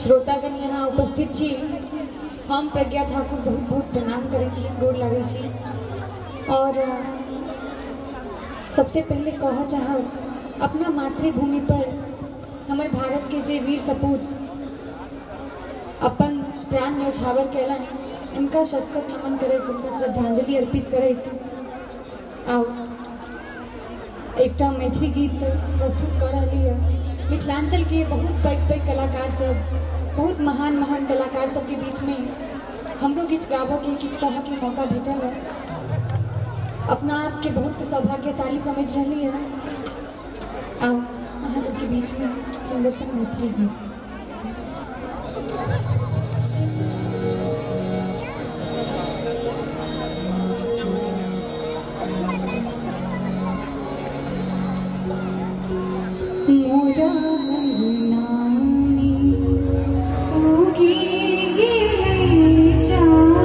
Q: श्रोतागण यहाँ उपस्थित छी, हम प्रज्ञा ठाकुर बहुत बहुत प्रणाम करै छी, गोर लगै छी। और सबसे पहले कह चाहब अपना मातृभूमि पर हमर भारत के जे वीर सपूत अपन प्राण न्यौछावर कैलन, उनका शत शत नमन करैत, उनका श्रद्धांजलि अर्पित करैत आओ एकटा मैथिली गीत प्रस्तुत कर रही है। मिथिलांचल के बहुत पैघ पैघ कलाकार सब बहुत महान महान कलाकार सबके बीच में हमरो किछु गाबऽके किछु कहऽके मौका भेटल है। अपना आपके बहुत सौभाग्यशाली समझ रही है। आओ अहाँ सबके बीच में सुंदर सा मैथिली गीत। मोरा अंगना में उगी गेलै चाँद,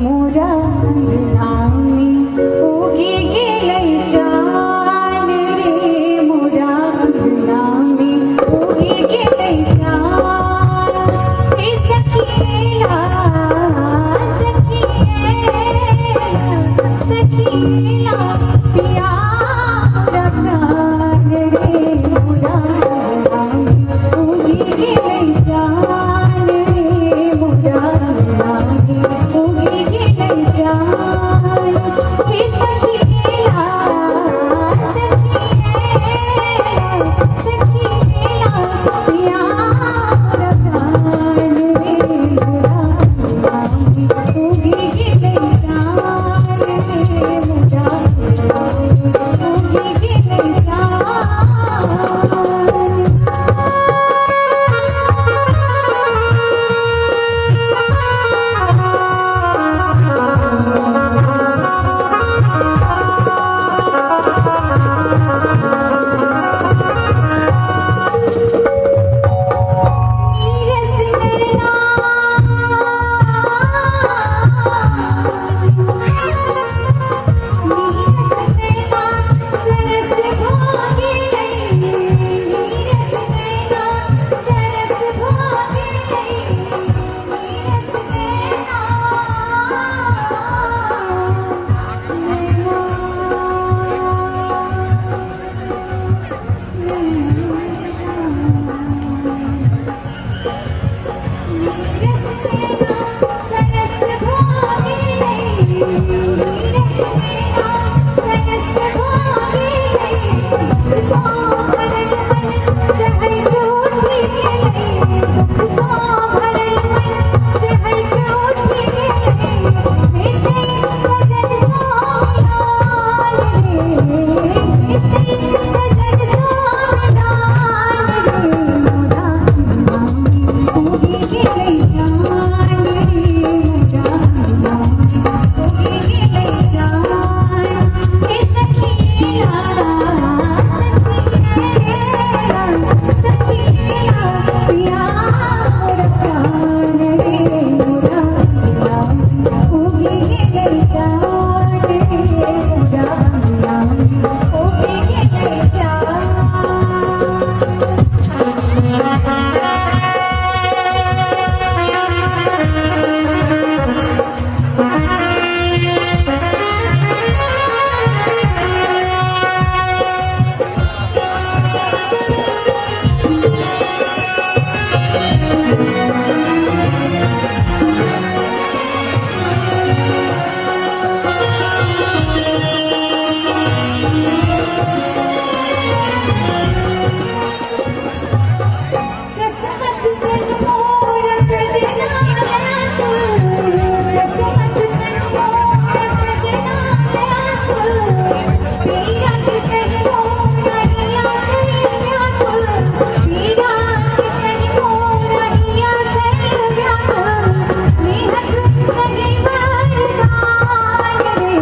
Q: मोरा अंगना में उगी गेलै चाँद रे, मोरा अंगना में उगी गेलै चाँद। हे सखीला सखीला पिया प्राण रे, मोरा अंगना में उगी गेलै चाँद रे, मोरा अंगना में उगी गेलै चाँद। हे सखीला सखीला पिया प्राण रे, मोरा अंगना में उगी गेलै चाँद रे, मोरा अंगना में उगी गेलै चाँद। नीरस नैना नीरस नैना सरस भागे नीरस नैना सरस भागे नीरस नैना नीरस नैना सरस भागे नीरस नैना सरस भागे दुख भरल मन चहक उठि गेलै, दुख भरल मन चहक उठि गेलै, हेतै सजन सोनाल रे, हेतै सजन सोनाल रे, मोरा अंगना में उगी गेलै चाँद रे, मोरा अंगना में उगी गेलै चाँद। हे सखीला सखीला पिया मोर प्राण रे, मोरा अंगना में उगी गेलै चाँद रे, मोरा अंगना में उगी गेलै चाँद। रसमत तन मोर सजना व्याकुल, रसमत तन मोर सजना व्याकुल, पीरा किसन मोर हिया कर व्याकुल, पीरा किसन मोर हिया कर व्याकुल, नेहक नहीं वरदान रे,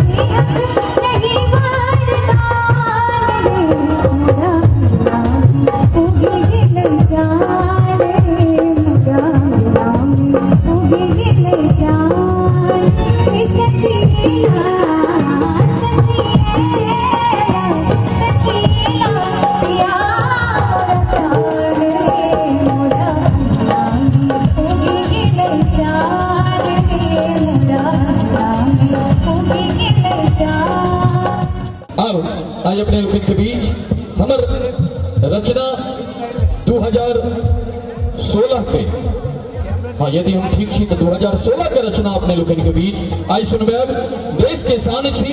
Q: नेहक नहीं वरदान रे, मोरा अंगना में उगी गेलै चाँद रे, मोरा अंगना में उगी गेलै चाँद। हे सखीला सखीला पिया मोर प्राण रे, मोरा अंगना में उगी गेलै चाँद रे, मोरा अंगना में उगी गेलै चाँद।
K: और आज अपने लोगन के बीच हमर रचना 2016 के, हाँ यदि हम ठीक छी तो 2016 के रचना अपने लोगन के बीच आई सुनबे। देश के शान छी,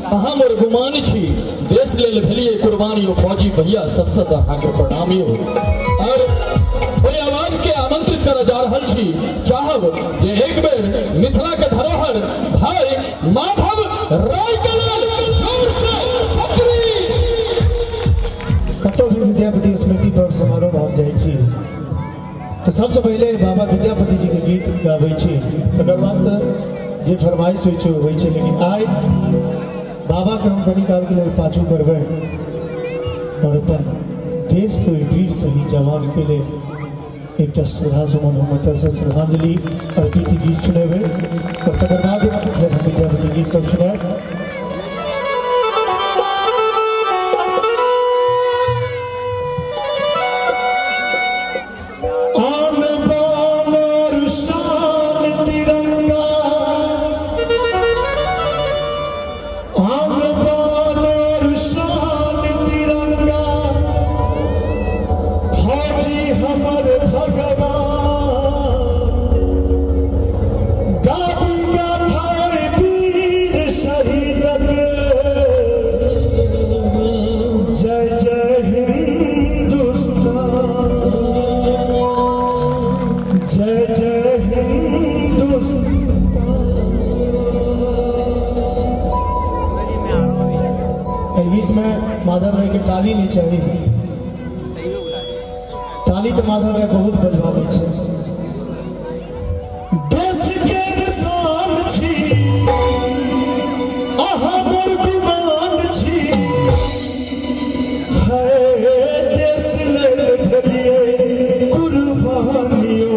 K: अहाँ मोर गुमान छी, देश लेल भेलिए कुर्बान यो फौजी भैया, सत सत अहाँ के प्रणाम यो। और ओहि आवाज के आमंत्रित करऽ जा रहल छी, चाहब जे एक बेर मिथिला के धरोहर भाई माधव राय के लेल जोर से थपड़ी।
R: कतौ भी विद्यापति स्मृति पर्व समारोह में हम जाइ छी तो सबसे पहले बाबा विद्यापति जी के गीत गाबै छी, तकर बाद जे फरमाइश होइ छै होइ छै, लेकिन आइ बाबा के हम कनी काल के लेल पाछू करबै और अपन देश के वीर शहीद जवान के लेल एकटा श्रद्धा सुमन हम एतऽ से श्रद्धांजलि अर्पित गीत सुनेबै और तकर बाद फेर हम विद्यापति गीत सब सुनायब। माधव राय के ताली नहीं चाहिए, ताली तो माधव राय बहुत बजवा दै छै। देश के शान छी, अहाँ मोर गुमान छी, है देश लेल भेलिए कुर्बानियो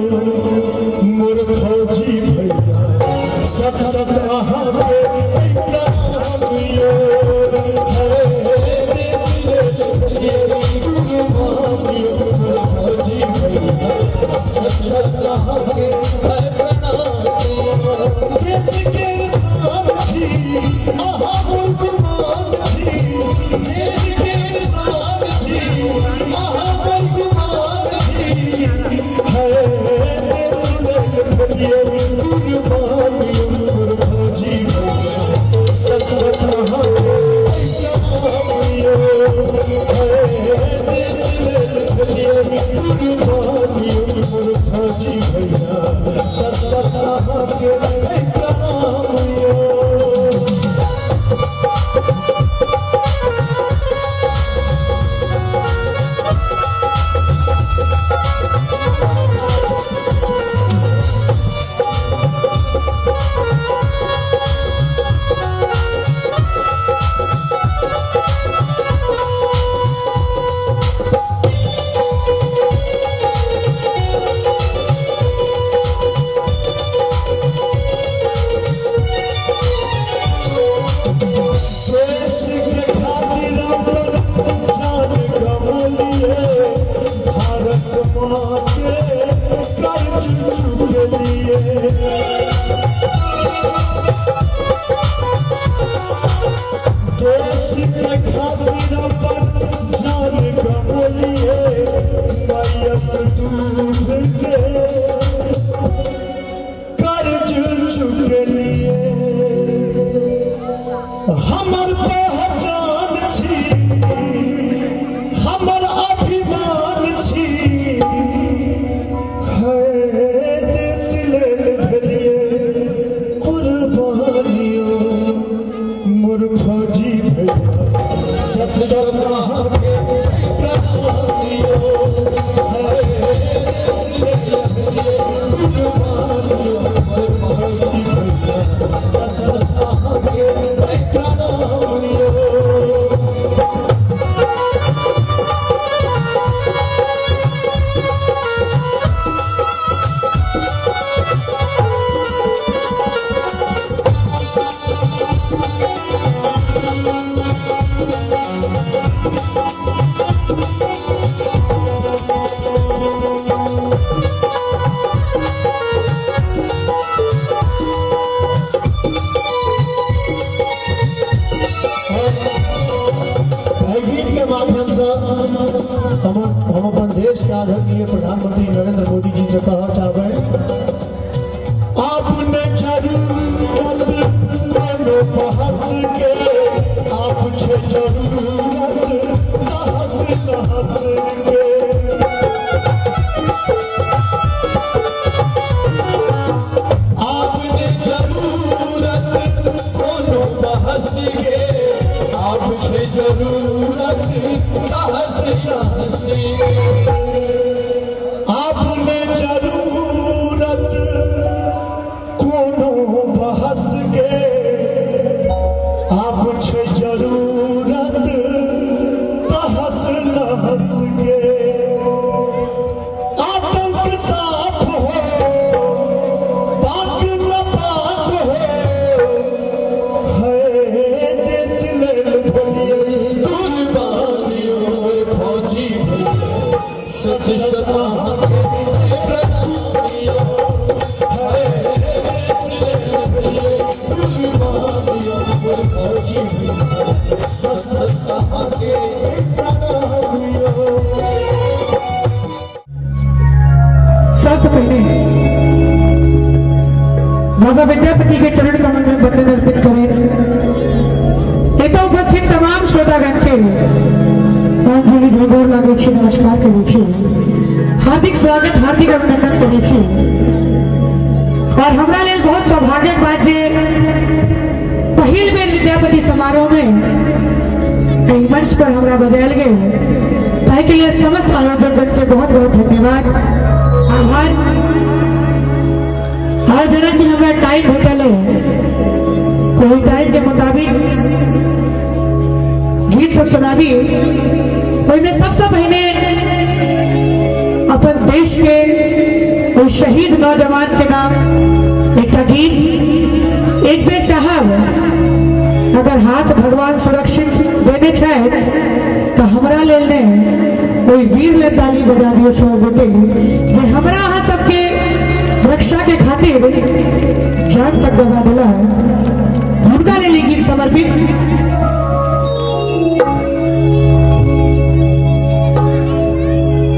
R: मोर फौजी भैया, सत सत अहाँ के प्रणामियो, है हमर पहचान छी, हमर अभिमान छी, है देश लेल भेलिए कुर्बानियो मोर फौजी भैया, सत सत अहाँ के प्रणामियो, है देश लेल भेलिए कुर्बानियो मोर फौजी भैया, सत सत अहाँ के प्रणामियो। हम अपन देश के आदरणीय प्रधानमंत्री नरेंद्र मोदी जी से कहना चाहबै, आपने जरूरत कोनो
K: छै जरूरत तहस नहस के।
R: आपने जरूरत कोनो बहस के, आप छै जरूरत तहस नहस के। आतंक साफ हो पाक न पाक हो, है देश लेल बोलिए
K: कुर्बानियों फौजी भैया सत सत
N: सबसे पहले बाबा विद्यापति के चरण कमल में वंदन अर्पित करें। एतऽ उपस्थित तमाम श्रोतागण के अंजलि गोर लागै छी, नमस्कार करै छी, हार्दिक स्वागत हार्दिक अभिनंदन करै छी। और हमरा लेल बहुत सौभाग्यक बात जे पहिल बेर विद्यापति समारोह में एहि मंच पर हमरा बजायल गेल, ताहिके लिए समस्त आयोजकगण के बहुत बहुत धन्यवाद आभार। और जेना कि हमरा टाइम भेटल है ओहि टाइम के मुताबिक गीत सब सुनाबी। ओहिमे सबसे पहिने अपन देश के ओहि शहीद नौजवान के नाम एकटा गीत एक बेर चाहब, अगर हाथ भगवान सुरक्षित देने छथि तो हमरा लेल ने ओहि वीर लेल ताली बजा दियौ सब गोटे जे हमरा अहाँ सबके रक्षा के खातिर जान तक गवा दिला, हुनका लेल ई गीत समर्पित।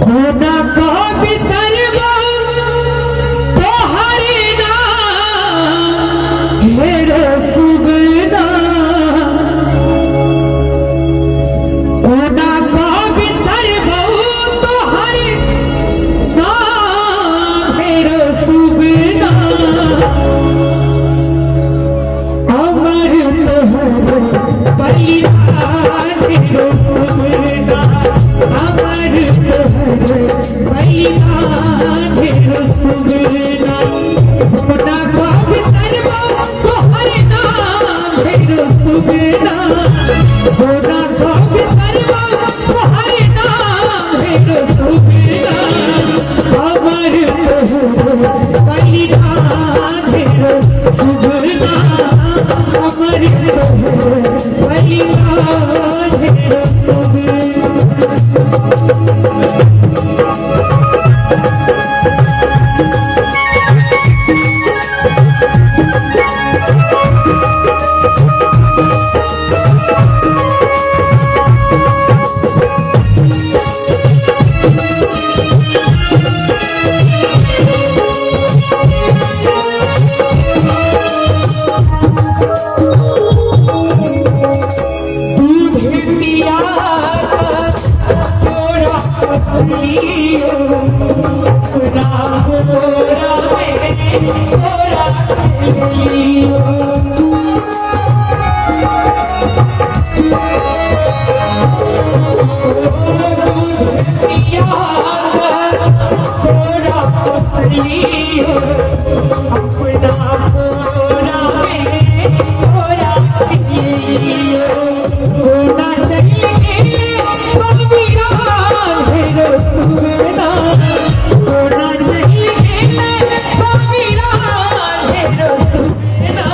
N: खुदा को बिसरबो तोहरे नाम हेरो सुगना, खुदा को बिसरबो तोहरे नाम हेरो सुगना, अमर तोहर बलिदान हेरो सुगना, अमर तोहर बलिदान हेरो सुगना। खुदा को बिसरबो तोहरे नाम हेरो सुगना, खुदा को बिसरबो तोहरे नाम हेरो सुगना, अमर तोहर बलिदान हेरो सुगना, अमर तोहर बलिदान हेरो सुगना। दूध पिया तोरा लियो, राम तोरा में तोरा लियो। दूध पिया तोरा लियो, अपना तोरा में तोरा लियो। होना चाहिए बलिदान हेरो सुगना, होना चाहिए बलिदान हेरो सुगना,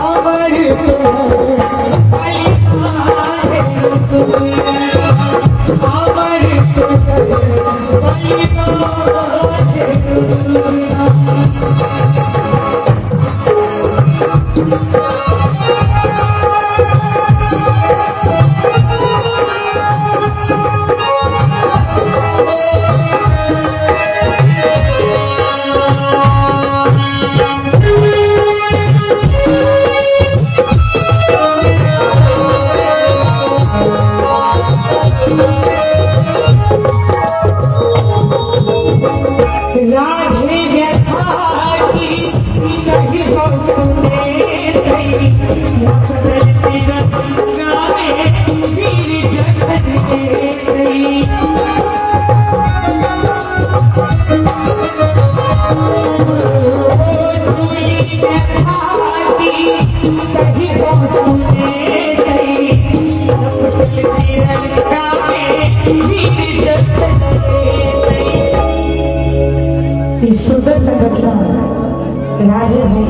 N: अमर तोहर बलिदान हेरो सुगना, अमर तोहर बलिदान हेरो सुगना।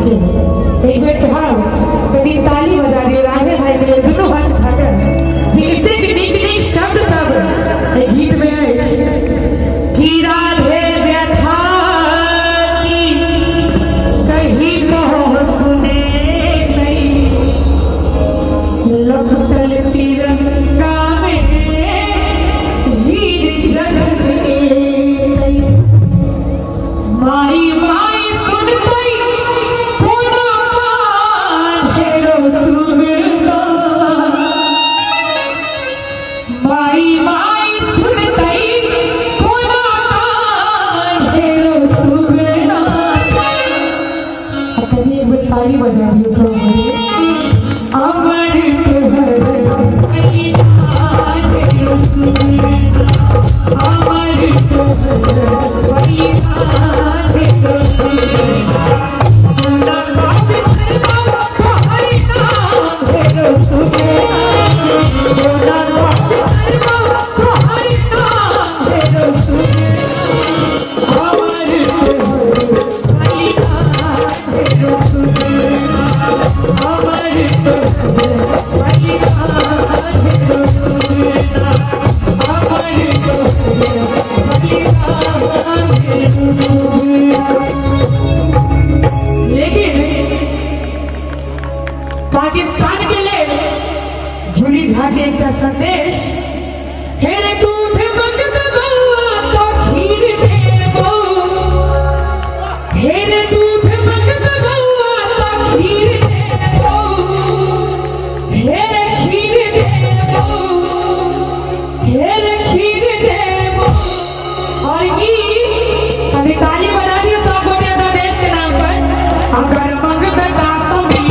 N: के एक बेर चाहब कनी ताली बजा दियौ राधे भाई के दुनू हाथ उठा के। एतेक नीक नीक शब्द सब एहि गीत में अछि कि राधे व्यथा की कही कहो सुने नहीं, लपटल तिरंगा में वीर जगत के माई माई सुनतई कोनो कान्हेरो सुनता, माई माई सुनतई कोनो कान्हेरो सुनता। कनी एक बेर ताली बजा दियौ सब गोटे। अमर तोहर बलिदान सुनना, अमर तोहर बलिदान सुनना, लेकिन पाकिस्तान के लिए जूली झा के एक संदेश, हे दूध मंगत बउआ तो खीर देबो, हे दूध मंगत बउआ तो खीर देबो, हे खीर देबो, हे खीर देबो। और ई अभी ताली बजा दियो सब गोटे अपना देश के नाम पर। अगर मंगत काश्मीर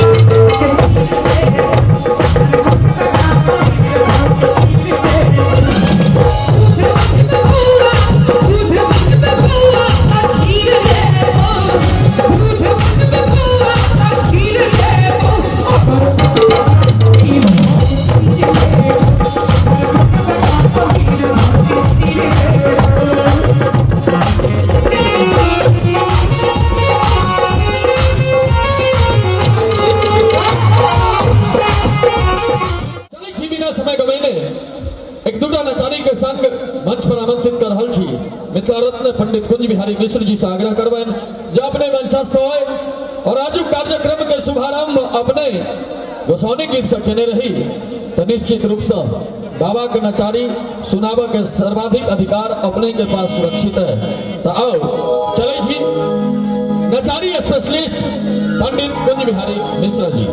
K: समय गवेने एक दूटा नचारी के संग मंच पर आमंत्रित कर रहल छी मिथिला रत्न पंडित कुंज बिहारी मिश्र जी से आग्रह करबनि जे अपने मंचस्थ होय और आजुक कार्यक्रम के शुभारंभ अपने गोसाउनी गीत से केने रही तो निश्चित रूप से बाबा के नचारी सुनाबऽ के सर्वाधिक अधिकार अपने के पास सुरक्षित है। तो आओ चले छी नचारी स्पेशलिस्ट पंडित कुंज बिहारी मिश्र जी।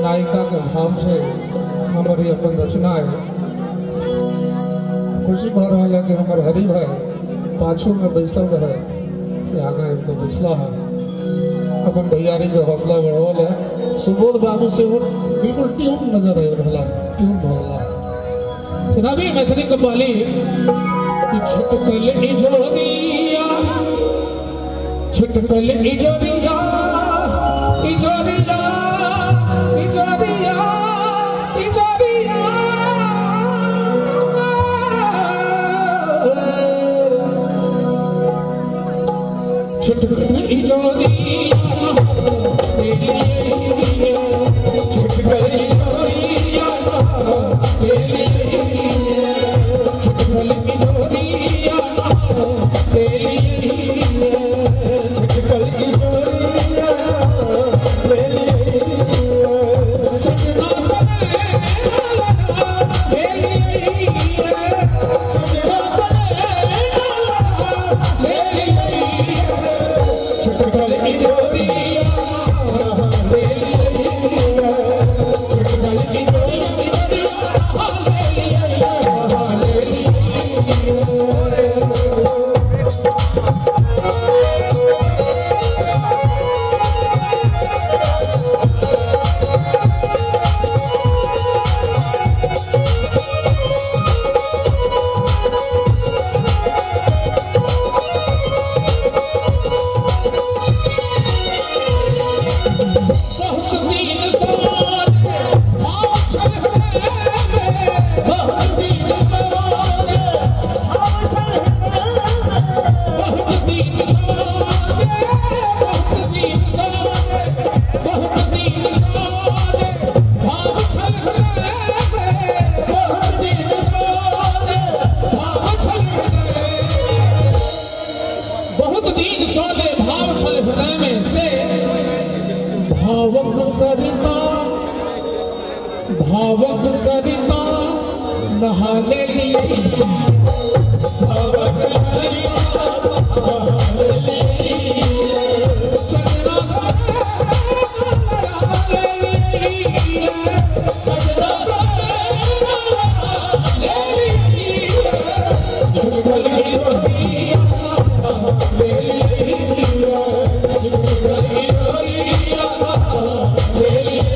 J: नायिका के भाव से हमारी अपन रचना है। खुशी भर रहा है कि हमारे हरि भाई पाछू में बैसल रहे से आगा इनको बैसला है, अपन भैयारी के हौसला बढ़वल है। सुबोध बाबू से वो बिल्कुल ट्यून नजर आ रहा, ट्यून भरला सुनाबी मैथिली कपाली छिटकल इजोरिया, छिटकल इजोरिया, इजोरिया इजोरिया इजोरिया। भावक सरिता नहा ले लिए, भावक सरिता नहा ले लिए, सजना ले लिए, सजना ले लिए, जुगल की जोड़ी ले लिए, जुगल की जोड़ी ले लिए।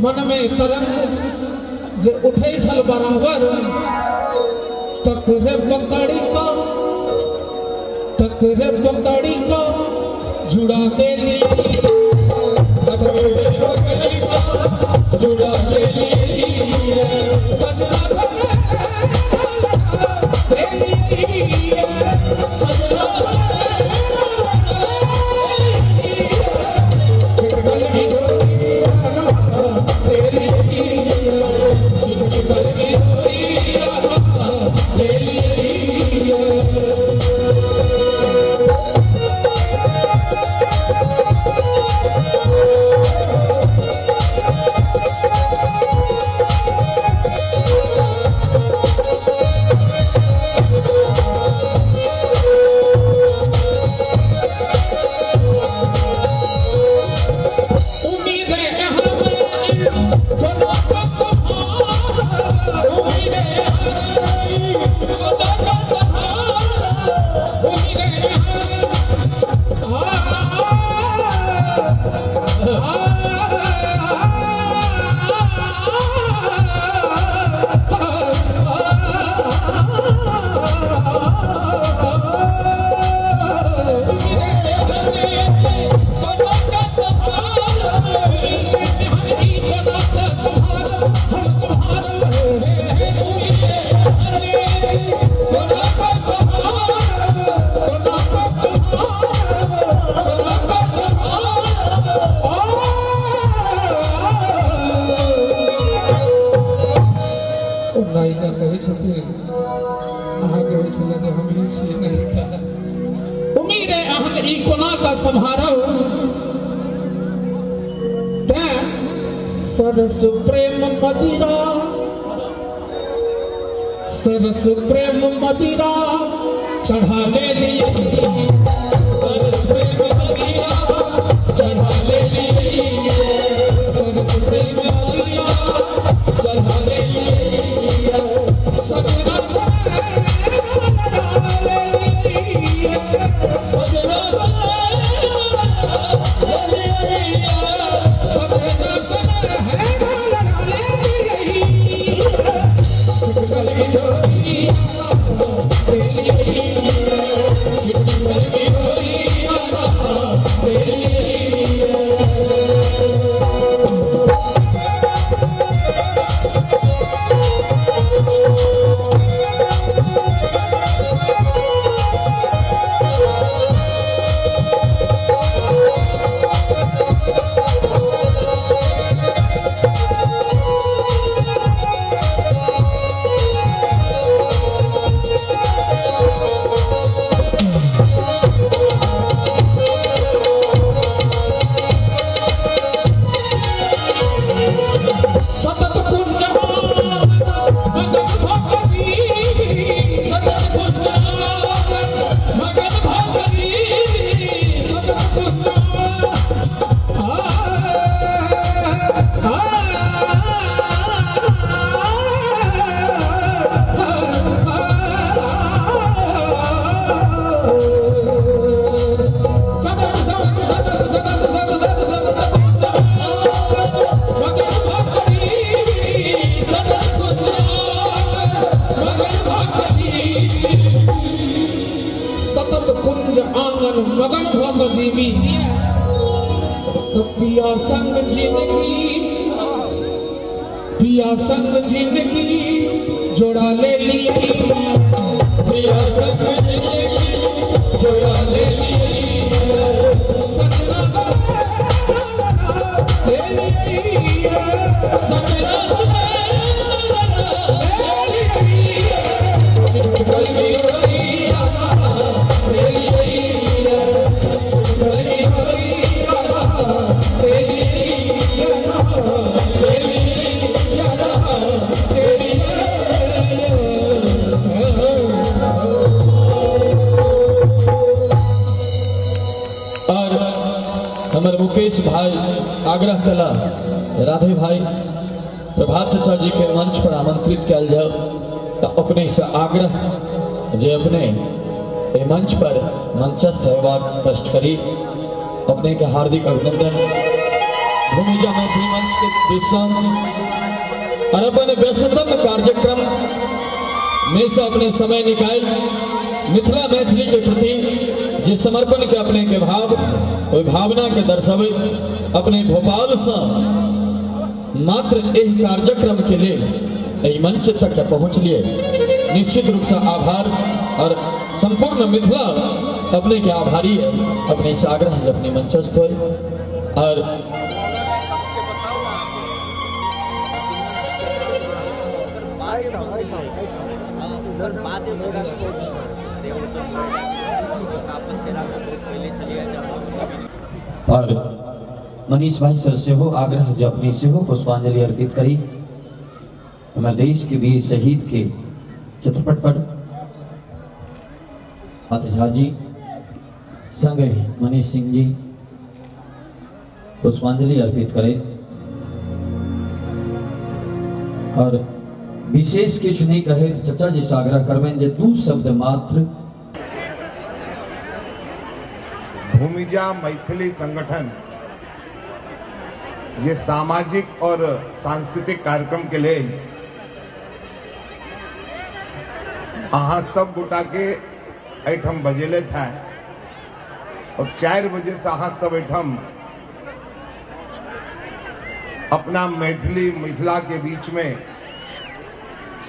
J: मन में तरंग जे उठे छल बराबर, तकरे पकड़ी को, तकरे पकड़ी को जुड़ा के लिए, तकरे पकड़ी को जुड़ा के लिए, सजना ले लिए, सजना रे अहम ई कोना का सम्हारब। तैं सरस प्रेम मदिरा, सरस प्रेम मदिरा चढ़ा ले लिए, सरस प्रेम मदिरा चढ़ा ले लिए, सरस प्रेम मदिरा चढ़ा ले लिए, सजना सजना मगन भव जीवी तो पिया संग जिंदगी, पिया संग जिंदगी जोड़ा ले ली, पिया संग जिंदगी जोड़ा ले ली, सजना ले ली, सजना
K: मुकेश भाई आग्रह कला राधे भाई प्रभात चचा जी के मंच पर आमंत्रित कयल जाओ तो अपने से आग्रह जे अपने मंच पर मंचस्थ हेबाक कष्ट करी। अपने के हार्दिक अभिनंदन भूमिजा मैथिली मंच के दिस और अपन व्यस्ततम कार्यक्रम में से अपने समय निकाल मिथिला मैथिली के प्रति जे समर्पण के अपने के भाव ओहि भावना के दर्शाबे अपने भोपाल से मात्र एहि कार्यक्रम के लेल एहि मंच तक पहुँच लिए निश्चित रूप से आभार और संपूर्ण मिथिला अपने के आभारी है। अपने से आग्रह है अपने मंचस्थ हो और और मनीष भाई सर सेहो आग्रह जो अपने सेहो पुष्पांजलि अर्पित करी हमारे देश के वीर शहीद के चित्रपट पर झा जी संगे मनीष सिंह जी पुष्पांजलि अर्पित करे और विशेष किछु नहीं कहे चचा जी से आग्रह करबनि जे दू शब्द मात्र।
H: भूमिजा मैथिली संगठन ये सामाजिक और सांस्कृतिक कार्यक्रम के लिए अहाँ सब गोटा के एठम बजेले था और 4 बजे से अहाँ सब एठम अपना मैथिली मिथिला के बीच में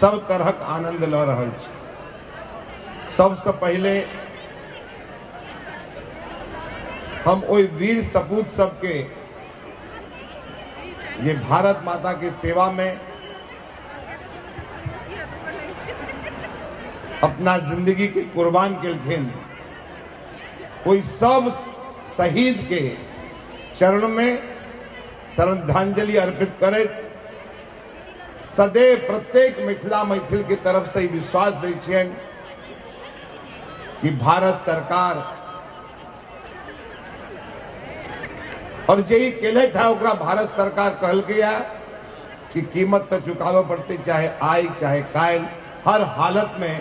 H: सब तरहक आनंद ल रहल छी। सबसे पहले हम ओहि वीर सपूत सबके ये भारत माता के सेवा में अपना जिंदगी के कुर्बान केलखिन
F: ओहि सब शहीद के चरण में श्रद्धांजलि अर्पित करैत सदैव प्रत्येक मिथिला मैथिल के तरफ से विश्वास दै छियनि कि भारत सरकार और जे ई केलथि है ओकरा भारत सरकार कहलकै है कि कीमत तो चुकाबऽ पड़तै, चाहे आइ चाहे काल्हि, हर हालत में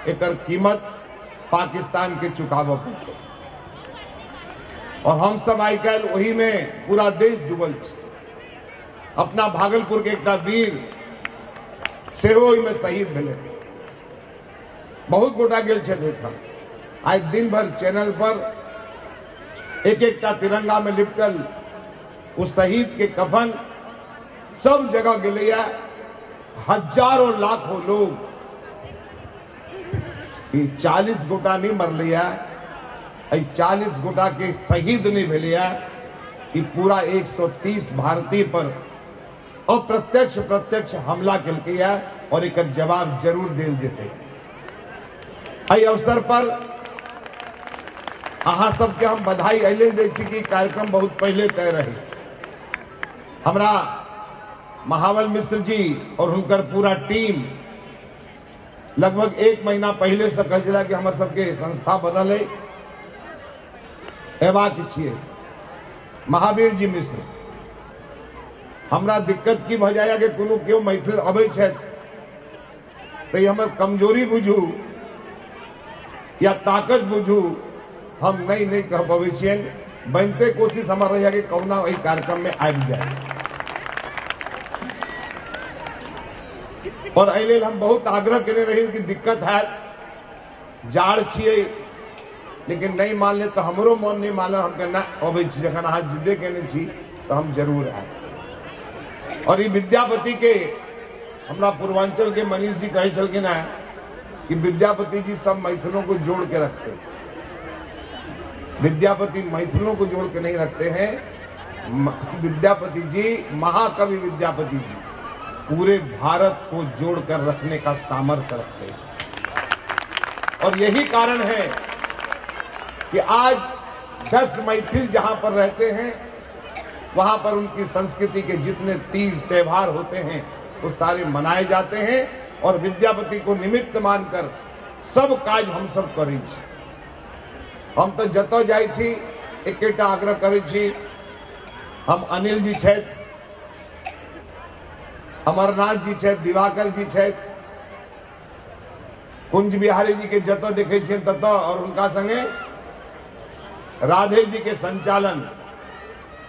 F: एकर कीमत पाकिस्तान के चुकाबऽ पड़तै। और हम सब आइ काल्हि ओही में पूरा देश डूबल छै। अपना भागलपुर के एकटा वीर सेहो ओहिमे शहीद भेलै, बहुत गोटा गेल छथि ओहिठाम। आइ दिन भर चैनल पर एक एकटा तिरंगा में लिपटल ओ शहीद के कफन सब जगह गेलैया। हजारों लाखों लोग, 40 गोटा नहीं मरलैया, 40 गोटा के शहीद नहीं भेलैया, पूरा 130 भारतीय पर अप्रत्यक्ष प्रत्यक्ष हमला केलकैया और एकर जवाब जरूर देल जेतै। एहि अवसर पर अहाँ सबके हम बधाई एहि लेल दै छी कि कार्यक्रम बहुत पहले तय रहे। हमरा महाबल मिश्र जी और हुनकर पूरा टीम लगभग 1 महीना पहले से कहै छला कि हमर सबके संस्था बनल है, अयबाक छियै। महावीर जी मिश्र, हमरा दिक्कत की भऽ जाइए कि कोनो केओ मैथिल अबै छथि तऽ हमर कमजोरी बुझू या ताकत बुझू, हम नहीं नहीं कह पबै छियनि। बनते कोशिश हमर रहैए कि कहुना एहि कार्यक्रम में आबि जाए। और एहि लेल हम बहुत आग्रह केने रही कि दिक्कत हैत, जाड़ छियै, लेकिन नहीं मानले तो हमरो मन नहीं मानल, हम केना अबै छी, जखन अहाँ जिद्दे केने छी तो हम जरूर आयब। और ई विद्यापति के हमरा पूर्वांचल के मनीष जी कहै छलखिन हेँ कि विद्यापति जी सब मैथिलों को जोड़ के रखते हैं। विद्यापति मैथिलों को जोड़ के नहीं रखते हैं, विद्यापति जी, महाकवि विद्यापति जी पूरे भारत को जोड़कर रखने का सामर्थ्य रखते हैं। और यही कारण है कि आज 10 मैथिल जहां पर रहते हैं वहां पर उनकी संस्कृति के जितने तीज त्योहार होते हैं वो सारे मनाए जाते हैं। और विद्यापति को निमित्त मानकर सब काज हम सब करै छी। हम तो जतऽ जाइ छी एकेटा आग्रह करै छी, हम अनिल जी छथि, अमरनाथ जी छथि, दिवाकर जी छथि, कुंज बिहारी जी के जतऽ देखै छियनि ततऽ, और हुनका संगे राधे जी के संचालन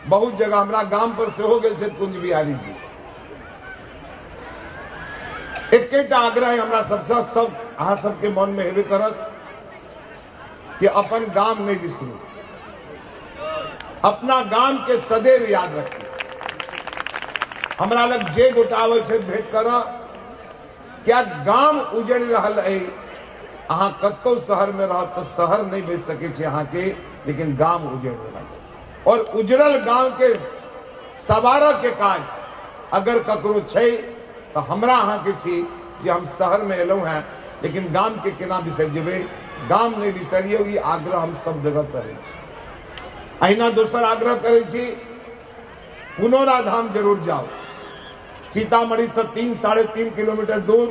F: बहुत जगह हमरा गाम पर सेहो गेल छथि कुंज बिहारी जी। एकेटा आग्रह है हमरा सबसँ, सब अहाँ सबके मन में हेबे करत कि अपन गाम नहीं बिसरू, अपना गाम के सदैव याद रखी। हमरा लग जे गोटा आबै छै भेंट कर, क्या गाम उजड़ रहल है, अहाँ कतौ शहर में रहब तो शहर नहीं बचि सकै छै अहाँके, लेकिन गाम उजड़ रहल है। और उजड़ल गाम के सवारऽ के काज अगर ककरो छै तो हमरा अहाँके छी जे हम शहर में एलहुँ हैं, लेकिन गाम के केना बिसरि जेबै, गाम नहीं बिसरियौ, ई आग्रह हम सब जगह करै छी। अहिना दोसर आग्रह करै छी, पुनौरा धाम जरूर जाओ। सीतामढ़ी से 3 साढ़े 3 किलोमीटर दूर।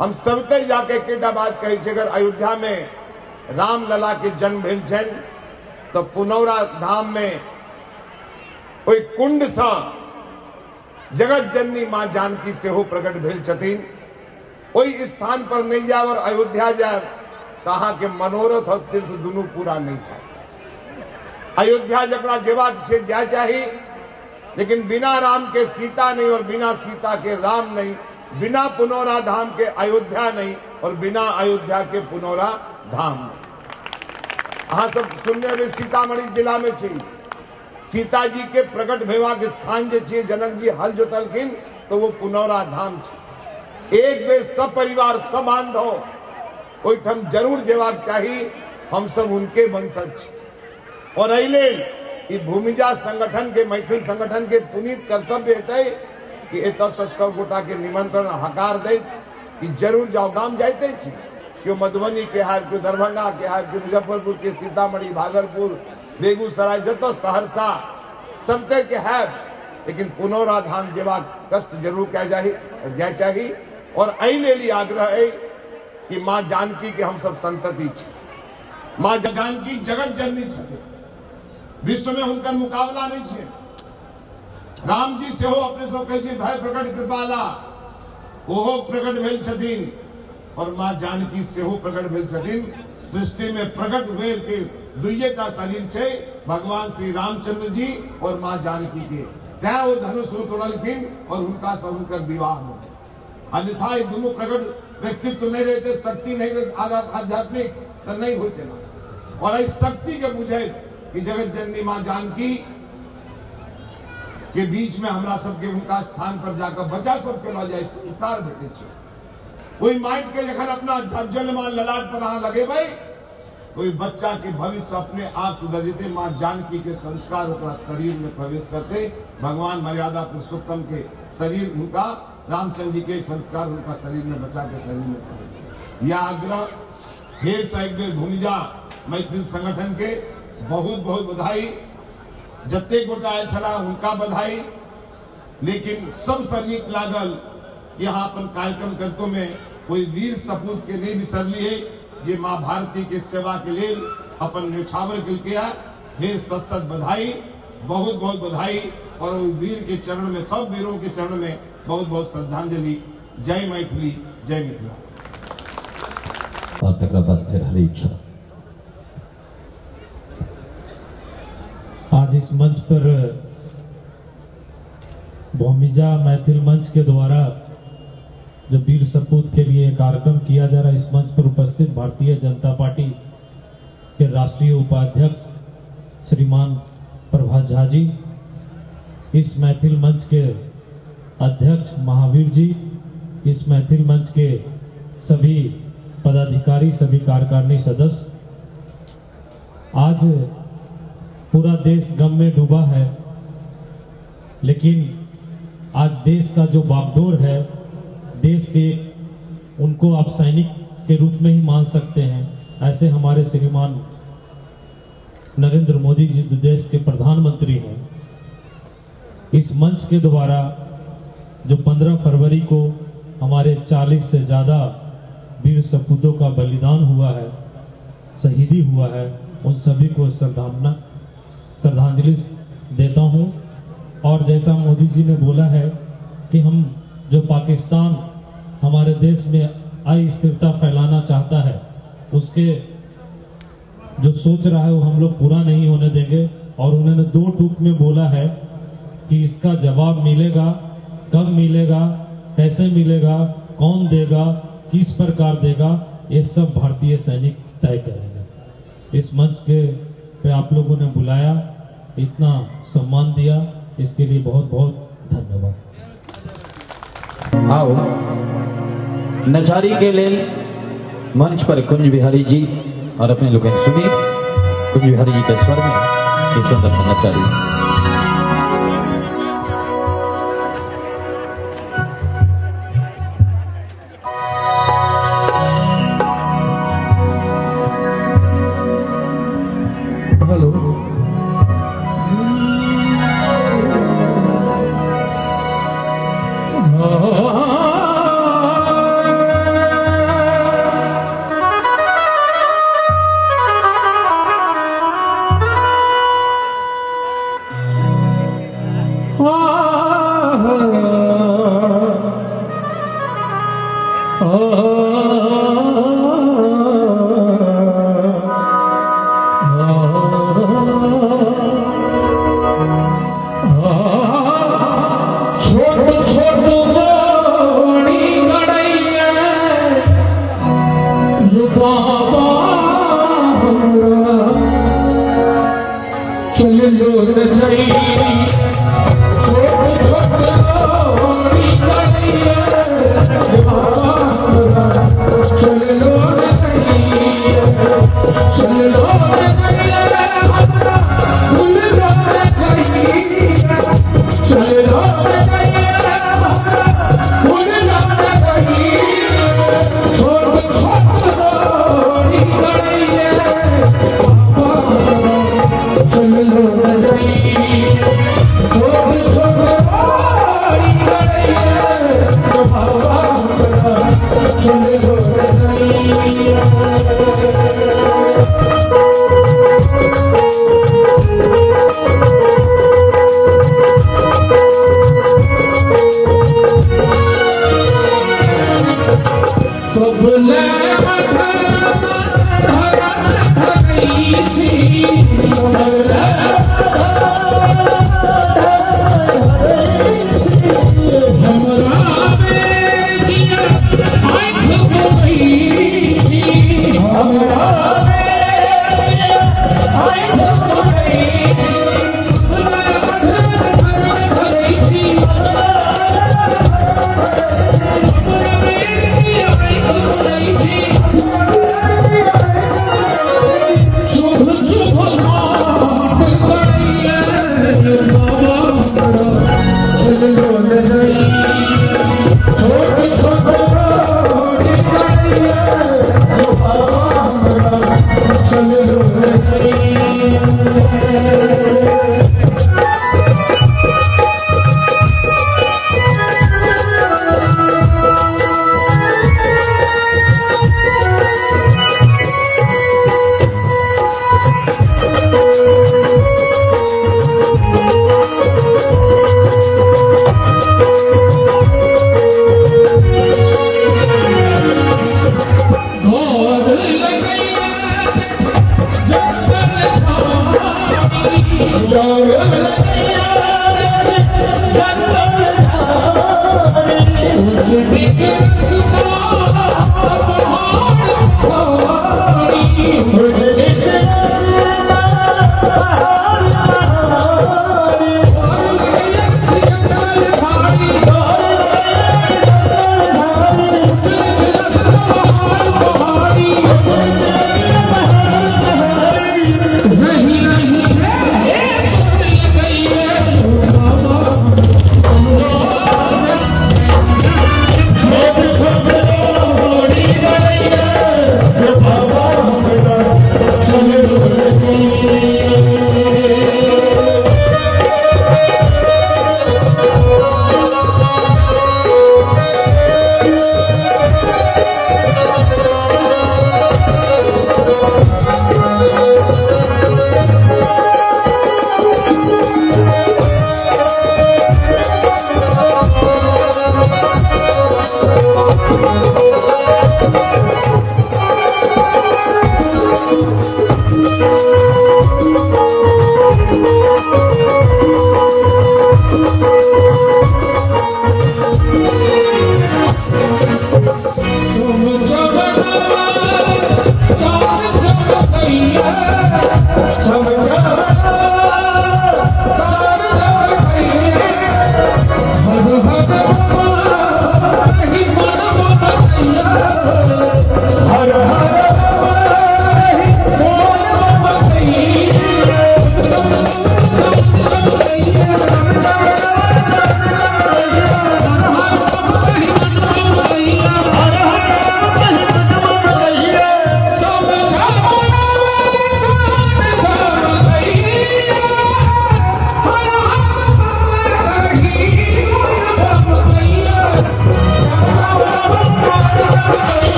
F: हम सबतरि जाके एकेटा बात कहै छी, अगर अयोध्या में रामलला के जन्म भेल छनि तो पुनौरा धाम में ओहि कुंड सँ जगत जननी माँ जानकी सेहो प्रकट भेल छथिन। ओहि स्थान पर नहीं जायब और अयोध्या जायब तो अहाँके मनोरथ और तीर्थ दुनू पूरा नहीं हैत। अयोध्या जकरा जेबाक छै जाय चाही, लेकिन बिना राम के सीता नहीं और बिना सीता के राम नहीं, बिना पुनौरा धाम के अयोध्या नहीं और बिना अयोध्या के पुनौरा धाम नहीं। अहाँ सब सुनने में सीतामढ़ी जिला में छी, सीता जी के प्रकट भेबाक स्थान जे छियै, जनक जी हल जोतलखिन तो वो पुनौरा धाम छै। एक बेर सब परिवार सब बांधव ओहिठाम जरूर जेबाक चाही, हम सब उनके वंशज छी। और एहि लेल ई भूमिजा संगठन के, मैथिल संगठन के पुनीत कर्तव्य हेतै कि एतऽसँ सब गोटा के निमंत्रण हकार दैत कि जरूर जाओ। गाम जाइते छी,
S: केओ मधुबनी के हैब, केओ दरभंगा के हैब, केओ मुजफ्फरपुर के, सीतामढ़ी, भागलपुर, बेगूसराय, जतऽ सहरसा सबते के हैब, लेकिन पुनौरा धाम जेबाक कष्ट जरूर कए जाय चाही। और एहि लेल ई आग्रह अइ कि माँ जानकी के हम सब संतति छी। माँ जानकी जगत जननी छथिन, विश्व में हुनकर मुकाबला नहीं छै। राम जी सेहो अपने सब कहै छी भय प्रकट कृपाला, ओहो प्रकट भेल छथिन और माँ जानकी सेहो प्रकट भेल छथिन। सृष्टि में प्रकट भेल के दुइएटा शरीर छै, भगवान श्री रामचंद्र जी और माँ जानकी के। तैं ओ धनुष तोड़लखिन और हुनका से हुनकर विवाह हो गेल। अन्यथा ई दुनू प्रकट व्यक्तित्व नहीं रहते, शक्ति नहीं रहते आध्यात्मिक, तो नहीं होते ना। और इस शक्ति के बुझे कि जगत जननी माँ जानकी के बीच में हमरा सबके उनका स्थान पर जाकर बच्चा सबके लऽ जाय संस्कार भेटै छै। ओहि माटि के जखन अपना जलमान ललाट पर अहाँ लगेबै, ओहि बच्चा के भविष्य अपने आप सुधर जेतै। माँ जानकी के संस्कार ओकरा शरीर में प्रवेश करते, भगवान मर्यादा पुरुषोत्तम के शरीर उनका, रामचंद्र जी के संस्कार उनका शरीर में, बच्चा के शरीर में प्रवेश। यह आग्रह फिर से एक बेर भूमिजा मैथिल संगठन के बहुत बहुत बधाई। जते गोटा आयल छला हुनका बधाई, लेकिन सबसे नीक लागल कि यहाँ अपन कार्यक्रम करतो में कोई वीर सपूत के नहीं बिसरलिए जे माँ भारती के सेवा के लेल अपन न्योछावर केलकै। फिर सत सत बधाई, बहुत बहुत बधाई। और वीर के चरण में, सब वीरों के चरण में बहुत बहुत श्रद्धांजलि। जय मैथिली, जय मिथिला।
K: और तकरा बाद फिर हरि इच्छा।
P: आज इस मंच पर भूमिजा मैथिल मंच के द्वारा जो वीर सपूत के लिए कार्यक्रम किया जा रहा है, इस मंच पर उपस्थित भारतीय जनता पार्टी के राष्ट्रीय उपाध्यक्ष श्रीमान प्रभात झा जी, इस मैथिल मंच के अध्यक्ष महावीर जी, इस मैथिल मंच के सभी पदाधिकारी, सभी कार्यकारिणी सदस्य, आज पूरा देश गम में डूबा है, लेकिन आज देश का जो बागडोर है, देश के उनको आप सैनिक के रूप में ही मान सकते हैं। ऐसे हमारे श्रीमान नरेंद्र मोदी जी जो देश के प्रधानमंत्री हैं, इस मंच के द्वारा जो 15 फरवरी को हमारे 40 से ज़्यादा वीर सपूतों का बलिदान हुआ है, शहीदी हुआ है, उन सभी को श्रद्धांजलि देता हूं। और जैसा मोदी जी ने बोला है कि हम जो पाकिस्तान हमारे देश में अस्थिरता फैलाना चाहता है, उसके जो सोच रहा है वो हम लोग पूरा नहीं होने देंगे। और उन्होंने दो टूक में बोला है कि इसका जवाब मिलेगा, कब मिलेगा, कैसे मिलेगा, कौन देगा, किस प्रकार देगा, ये सब भारतीय सैनिक तय करेंगे। इस मंच के पे आप लोगों ने बुलाया, इतना सम्मान दिया, इसके लिए बहुत बहुत धन्यवाद।
K: आओ नचारी के लेल मंच पर कुंज बिहारी जी और अपने लोग सुनी कुंज बिहारी जी के स्वर में ये सुंदर सा नचारी।
J: हेलो,
P: चलो।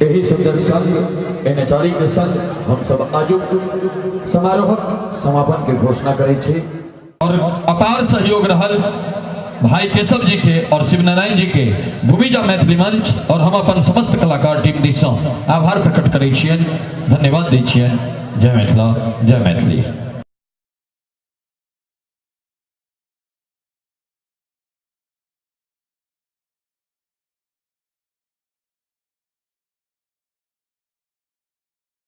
K: यही सुंदर संग एनएचआरई के संग हम सब आजुक समारोहक समापन के घोषणा करै छी और अपार सहयोग रहल भाई केशव जी के और शिवनारायण जी के भूमिजा मैथिली मंच और हम अपन समस्त कलाकार टीम दिस आभार प्रकट करै छियनि। धन्यवाद दै छियनि। जय मिथिला, जय मैथिली।